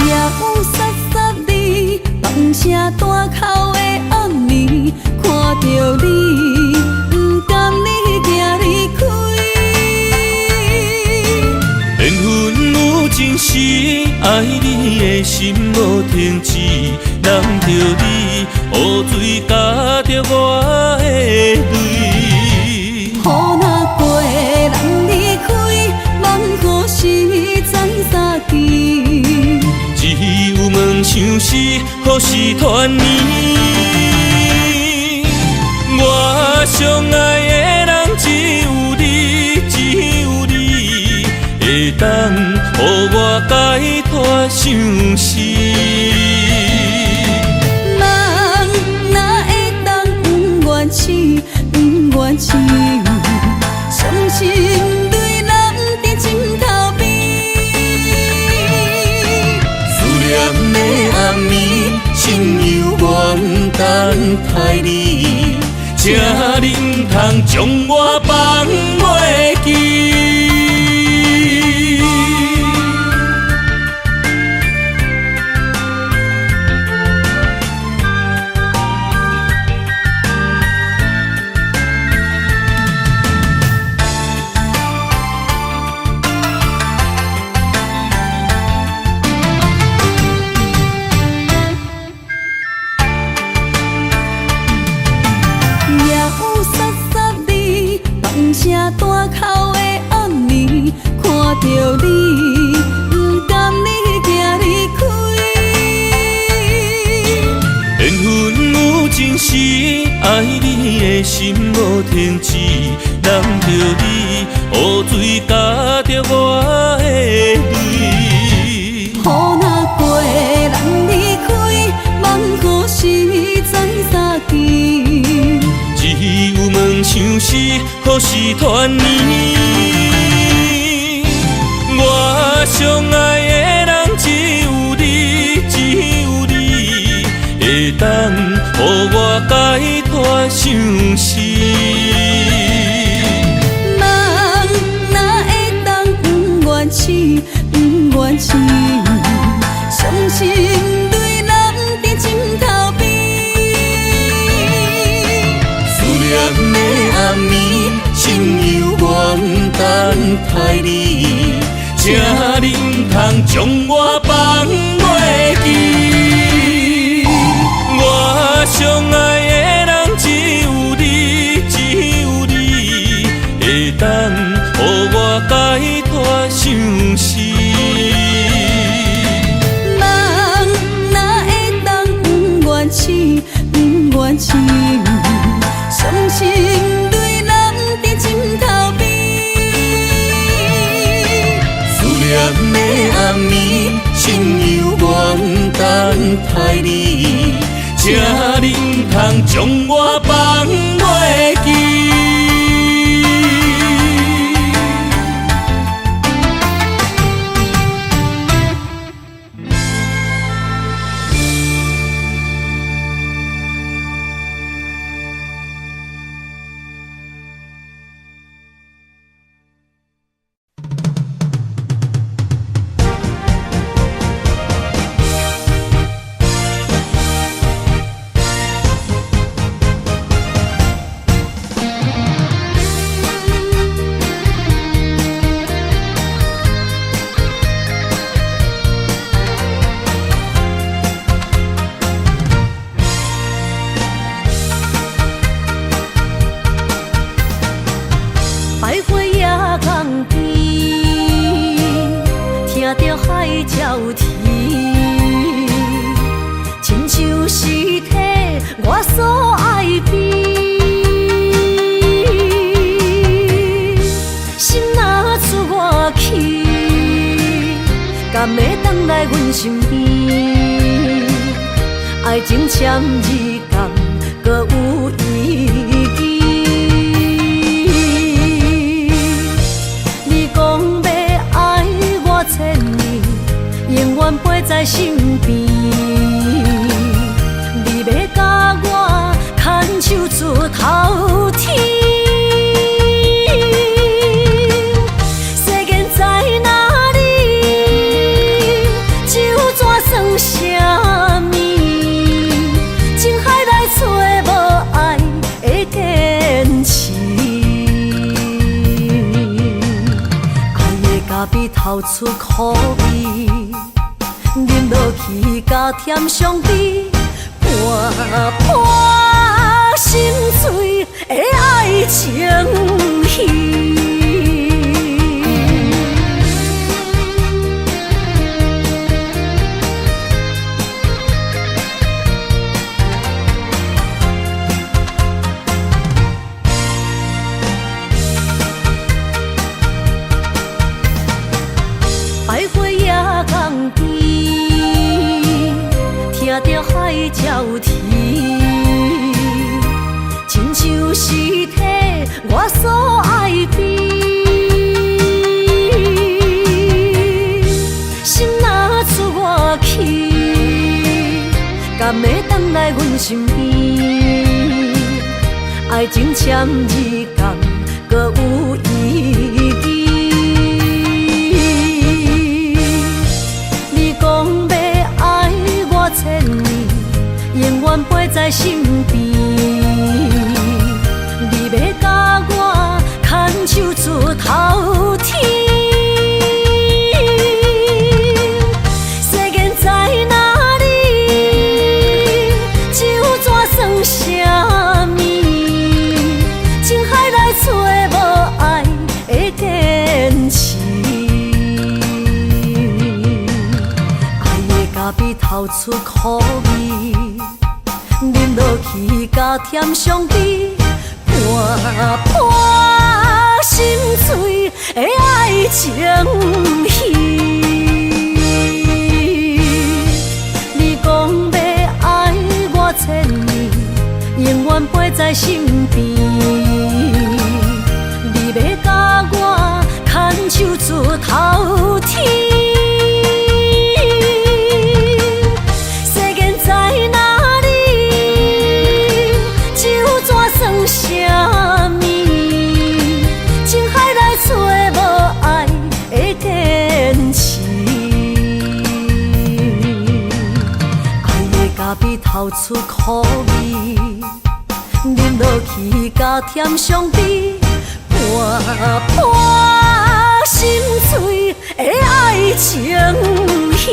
夜雨潲潲你，放声大哭的暗暝，看著你，不甘你行離開。緣分有情時，愛你的心無停止，攬著你，雨水咬著我的淚。雨若過，人離開，夢何時再相見？只有問相思，何時團圓？我上愛的人只有你，只有你，會當予我解脫相思。夢哪會當不願醒，不願醒，傷心淚淋佇枕頭邊。思念的暗暝，心猶原等待你，一請你毋通將我放袂記。夜雨潲潲你，放声大哭的暗暝，看著你，不甘你行离开。缘分有情时，愛你的心無停止，攬著你，雨水咬著我的淚。雨若過，人離開，夢何時再相見？只有問相思，何時團圓？我上愛的人只有你，只有你，會當予我解脫相思。夢哪會當不願醒，不願醒，傷心淚淋佇枕頭邊。思念的暗暝，心猶原等待你，請你毋通將我放袂記。我上愛的人只有你，只有你，會當予我解脫相思。夢哪會當不願醒，不願醒，傷心淚淋佇枕頭邊。思念的暗暝，心猶原等待你，請你毋通將我放袂記。徘徊野港邊，聽著海鳥啼，親像是替我所愛悲。心若出外去，敢會轉來阮身邊？愛情簽字敢閣有意義？你講欲愛我千年，永遠陪在身邊。你欲共我牽手出頭天，世間在哪裡？酒怎算啥物？情海內找無愛的堅持。愛的咖啡透出苦味，啉落去加添傷悲，看破心碎的愛情戲。徘徊野港邊，聽著海鳥啼，親像是替我所愛悲。心若出外去，敢會轉來阮身邊？愛愛情簽字敢閣有意義？你講欲愛我千年，永遠陪在身邊。你欲佮我牽手出頭天。世間在哪裡？酒怎算啥物？情海內揣無愛的堅持。愛的咖啡透出苦味，啉落去加添傷悲，看破心碎的愛情戲。你講欲愛我千年，永遠陪在身邊。你欲佮我牽手出頭天。世間在哪裡？酒怎算啥物？情海內揣無愛的堅持。愛的咖啡透出苦味，啉落去加添傷悲，看破心碎的愛情戲。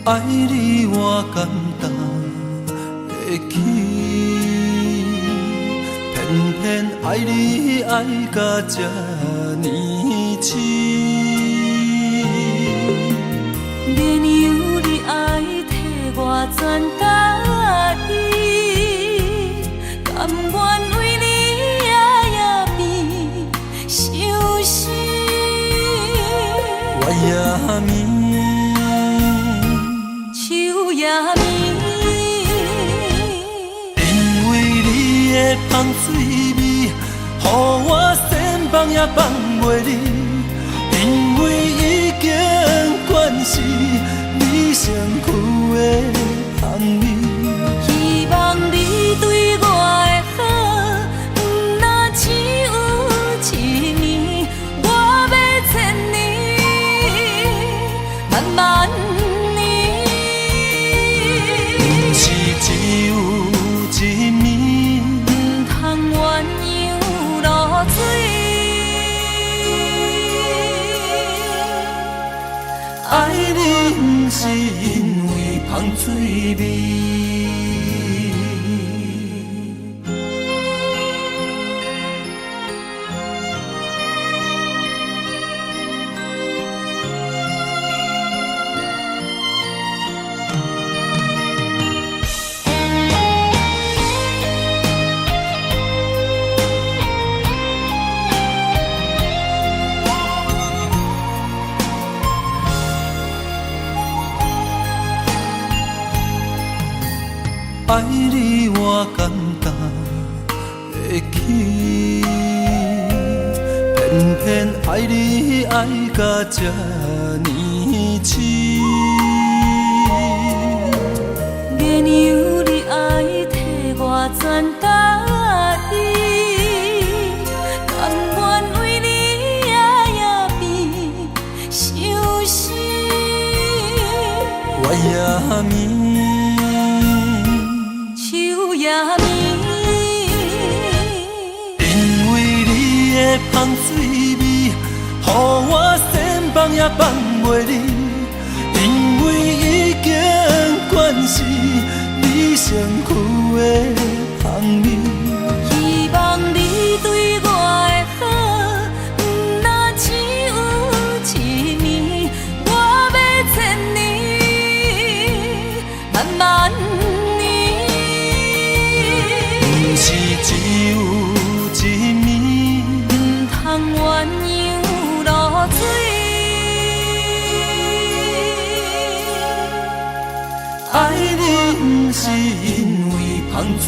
愛你我感動會起，偏偏愛你愛甲這呢癡。免由你愛替我全家己，甘願為你夜夜變相思。月也暝，秋也暝，因為你的芳水味，予我仙放也放袂離。因為已經慣是你身軀的香味，希望你對我的好，毋若只有一暝，我欲千年，萬萬年。毋是只有一暝，毋通鸳鸯落水。愛你毋是因為芳水味。愛你我感動會起，偏偏愛你愛甲這呢癡。免由你愛替我全家己，甘願為你夜夜變相思。月也暝，秋也暝，芳水味，予我想放也放袂离。因為已經慣是你身軀的香味。希望你對我的好，毋若只有一暝，我欲千年，萬萬年。毋是只有一暝，毋通鴛鴦落水。愛你毋是因為芳水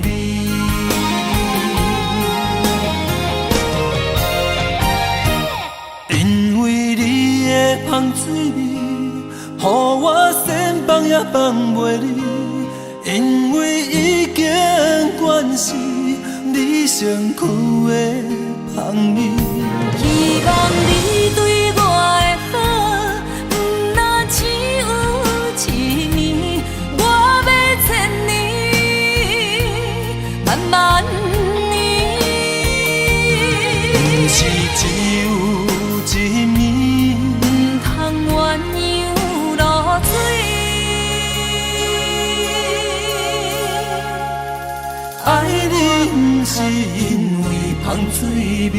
味。因為你的芳水味，予我想放也放袂離。因為已經慣是你身軀的香味。希望你對我的好，毋若只有一暝，我欲千年，萬萬年。毋是只有一暝，毋通鴛鴦落水。愛你毋是因為芳水味。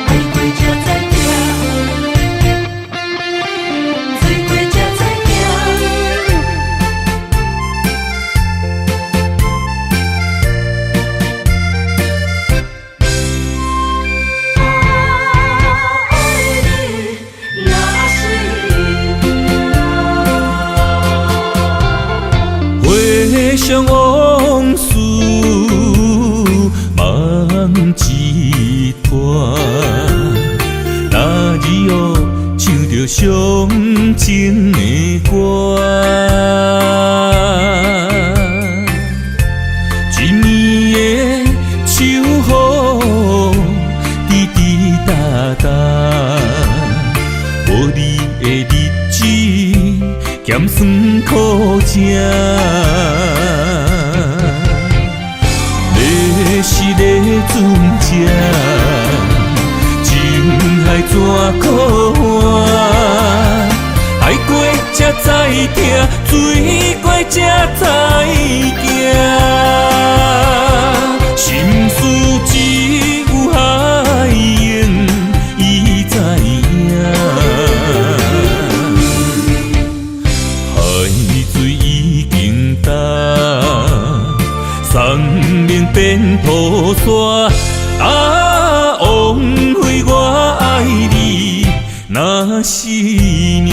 愛過才知疼，醉過才知疼。啊，愛你若是命。回想往事，夢一團。那日哦，唱著傷情的歌，一暝的秋雨，滴滴答答，無你的日子，鹹酸苦汫。欲死咧船只，情海怎可换？愛過才知疼，醉過才知驚。心事只有海湧伊知影。海水已經乾，山盟變土沙。啊，枉費我愛你，若是命。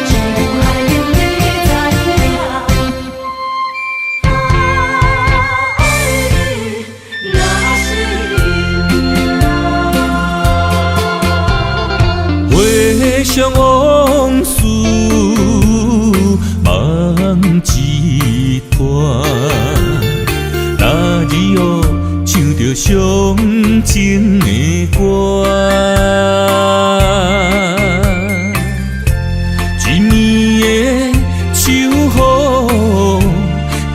只有海湧你知影。啊，愛你若是命。回想往事，夢一團。那日哦，唱著傷情的歌，一暝的秋雨，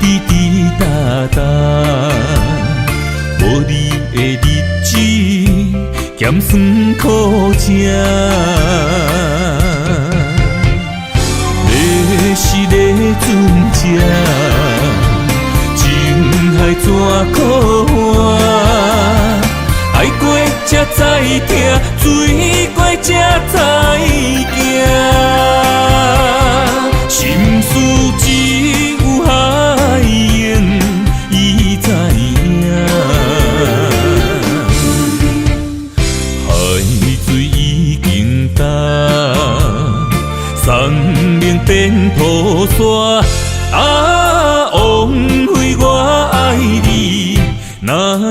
滴滴答答，無你的日子，鹹酸苦汫。欲死咧船只，情海怎可换？愛過才知疼，醉過才知驚。心事只有海湧伊知影。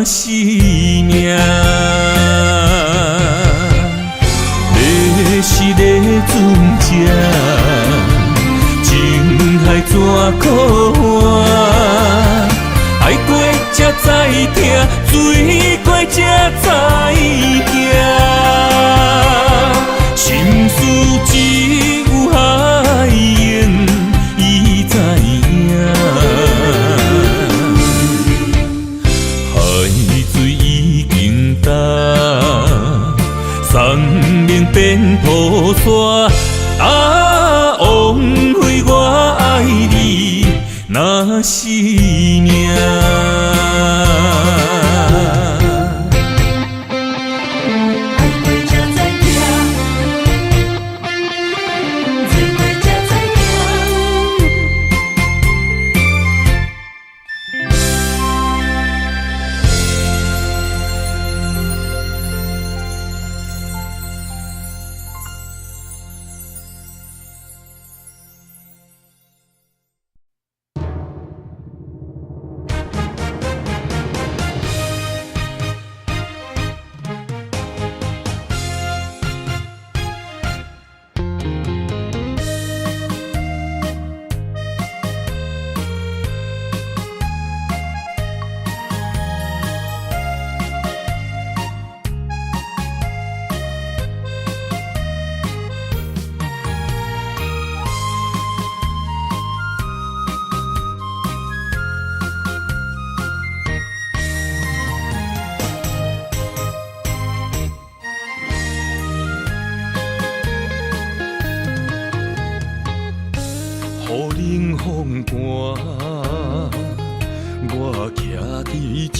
是命。你是咧船只，情海怎可换？爱过才知疼，醉过才知行。心事只有海鹰伊知影。海水已经干，山明变土沙。啊，枉费我爱你，若是命。爱过才知疼，醉过才知疼。雨冷风寒，我徛伫这，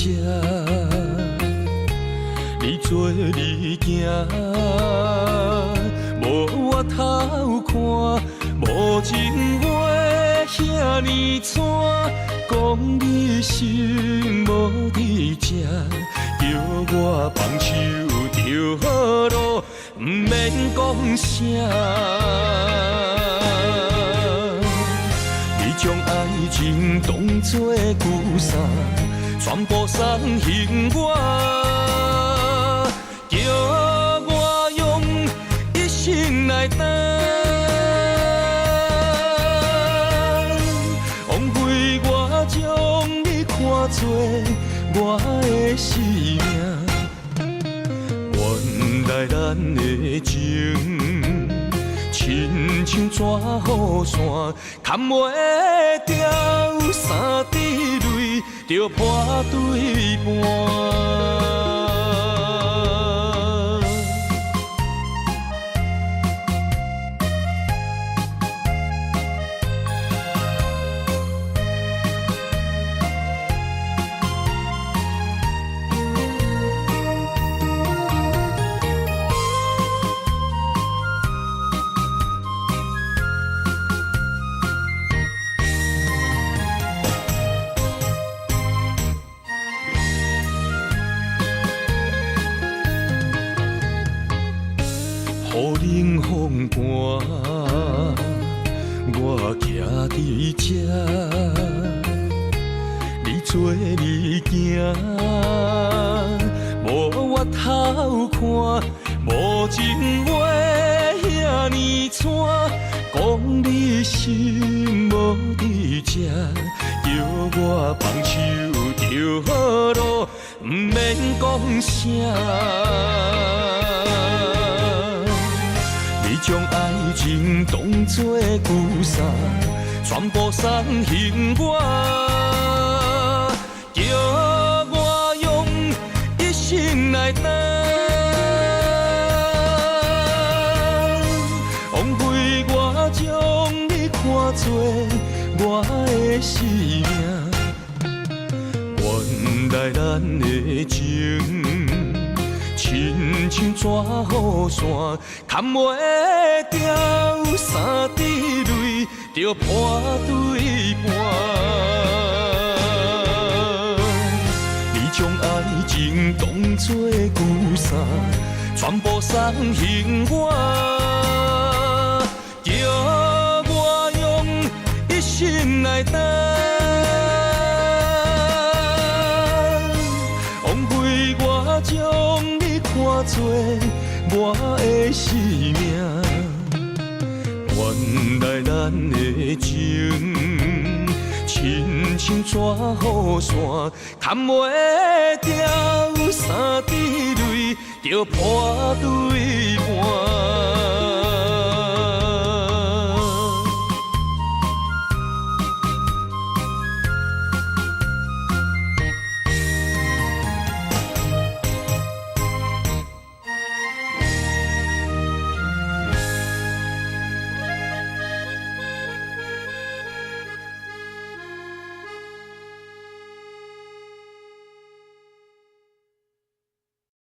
你做你行，无回头看，无情话遐呢蔡，讲你心无伫这，叫我放手就好咯，毋免讲啥。你将爱情当作旧衫，全部送还我，叫我用一生来担。枉费我将你看作我的生命，原来咱的情亲像纸雨伞，牵袂牢，三滴泪就破对半。雨冷风寒，我徛伫这，你做你行，无回头看，无情话遐呢蔡，讲你心无伫这，叫我放手就好咯，毋免讲啥。你将爱情当作旧衫，全部送还我，叫我用一生来担。枉费我将你看作我的生命，原来咱的情亲像纸雨伞，牵袂牢，三滴泪就破对半。你将爱情当作旧衫，全部送还我，叫我用一生来担。枉费非我將你看做我的生命。原來咱的情，親像紙雨傘，牽袂牢三滴淚就破對半。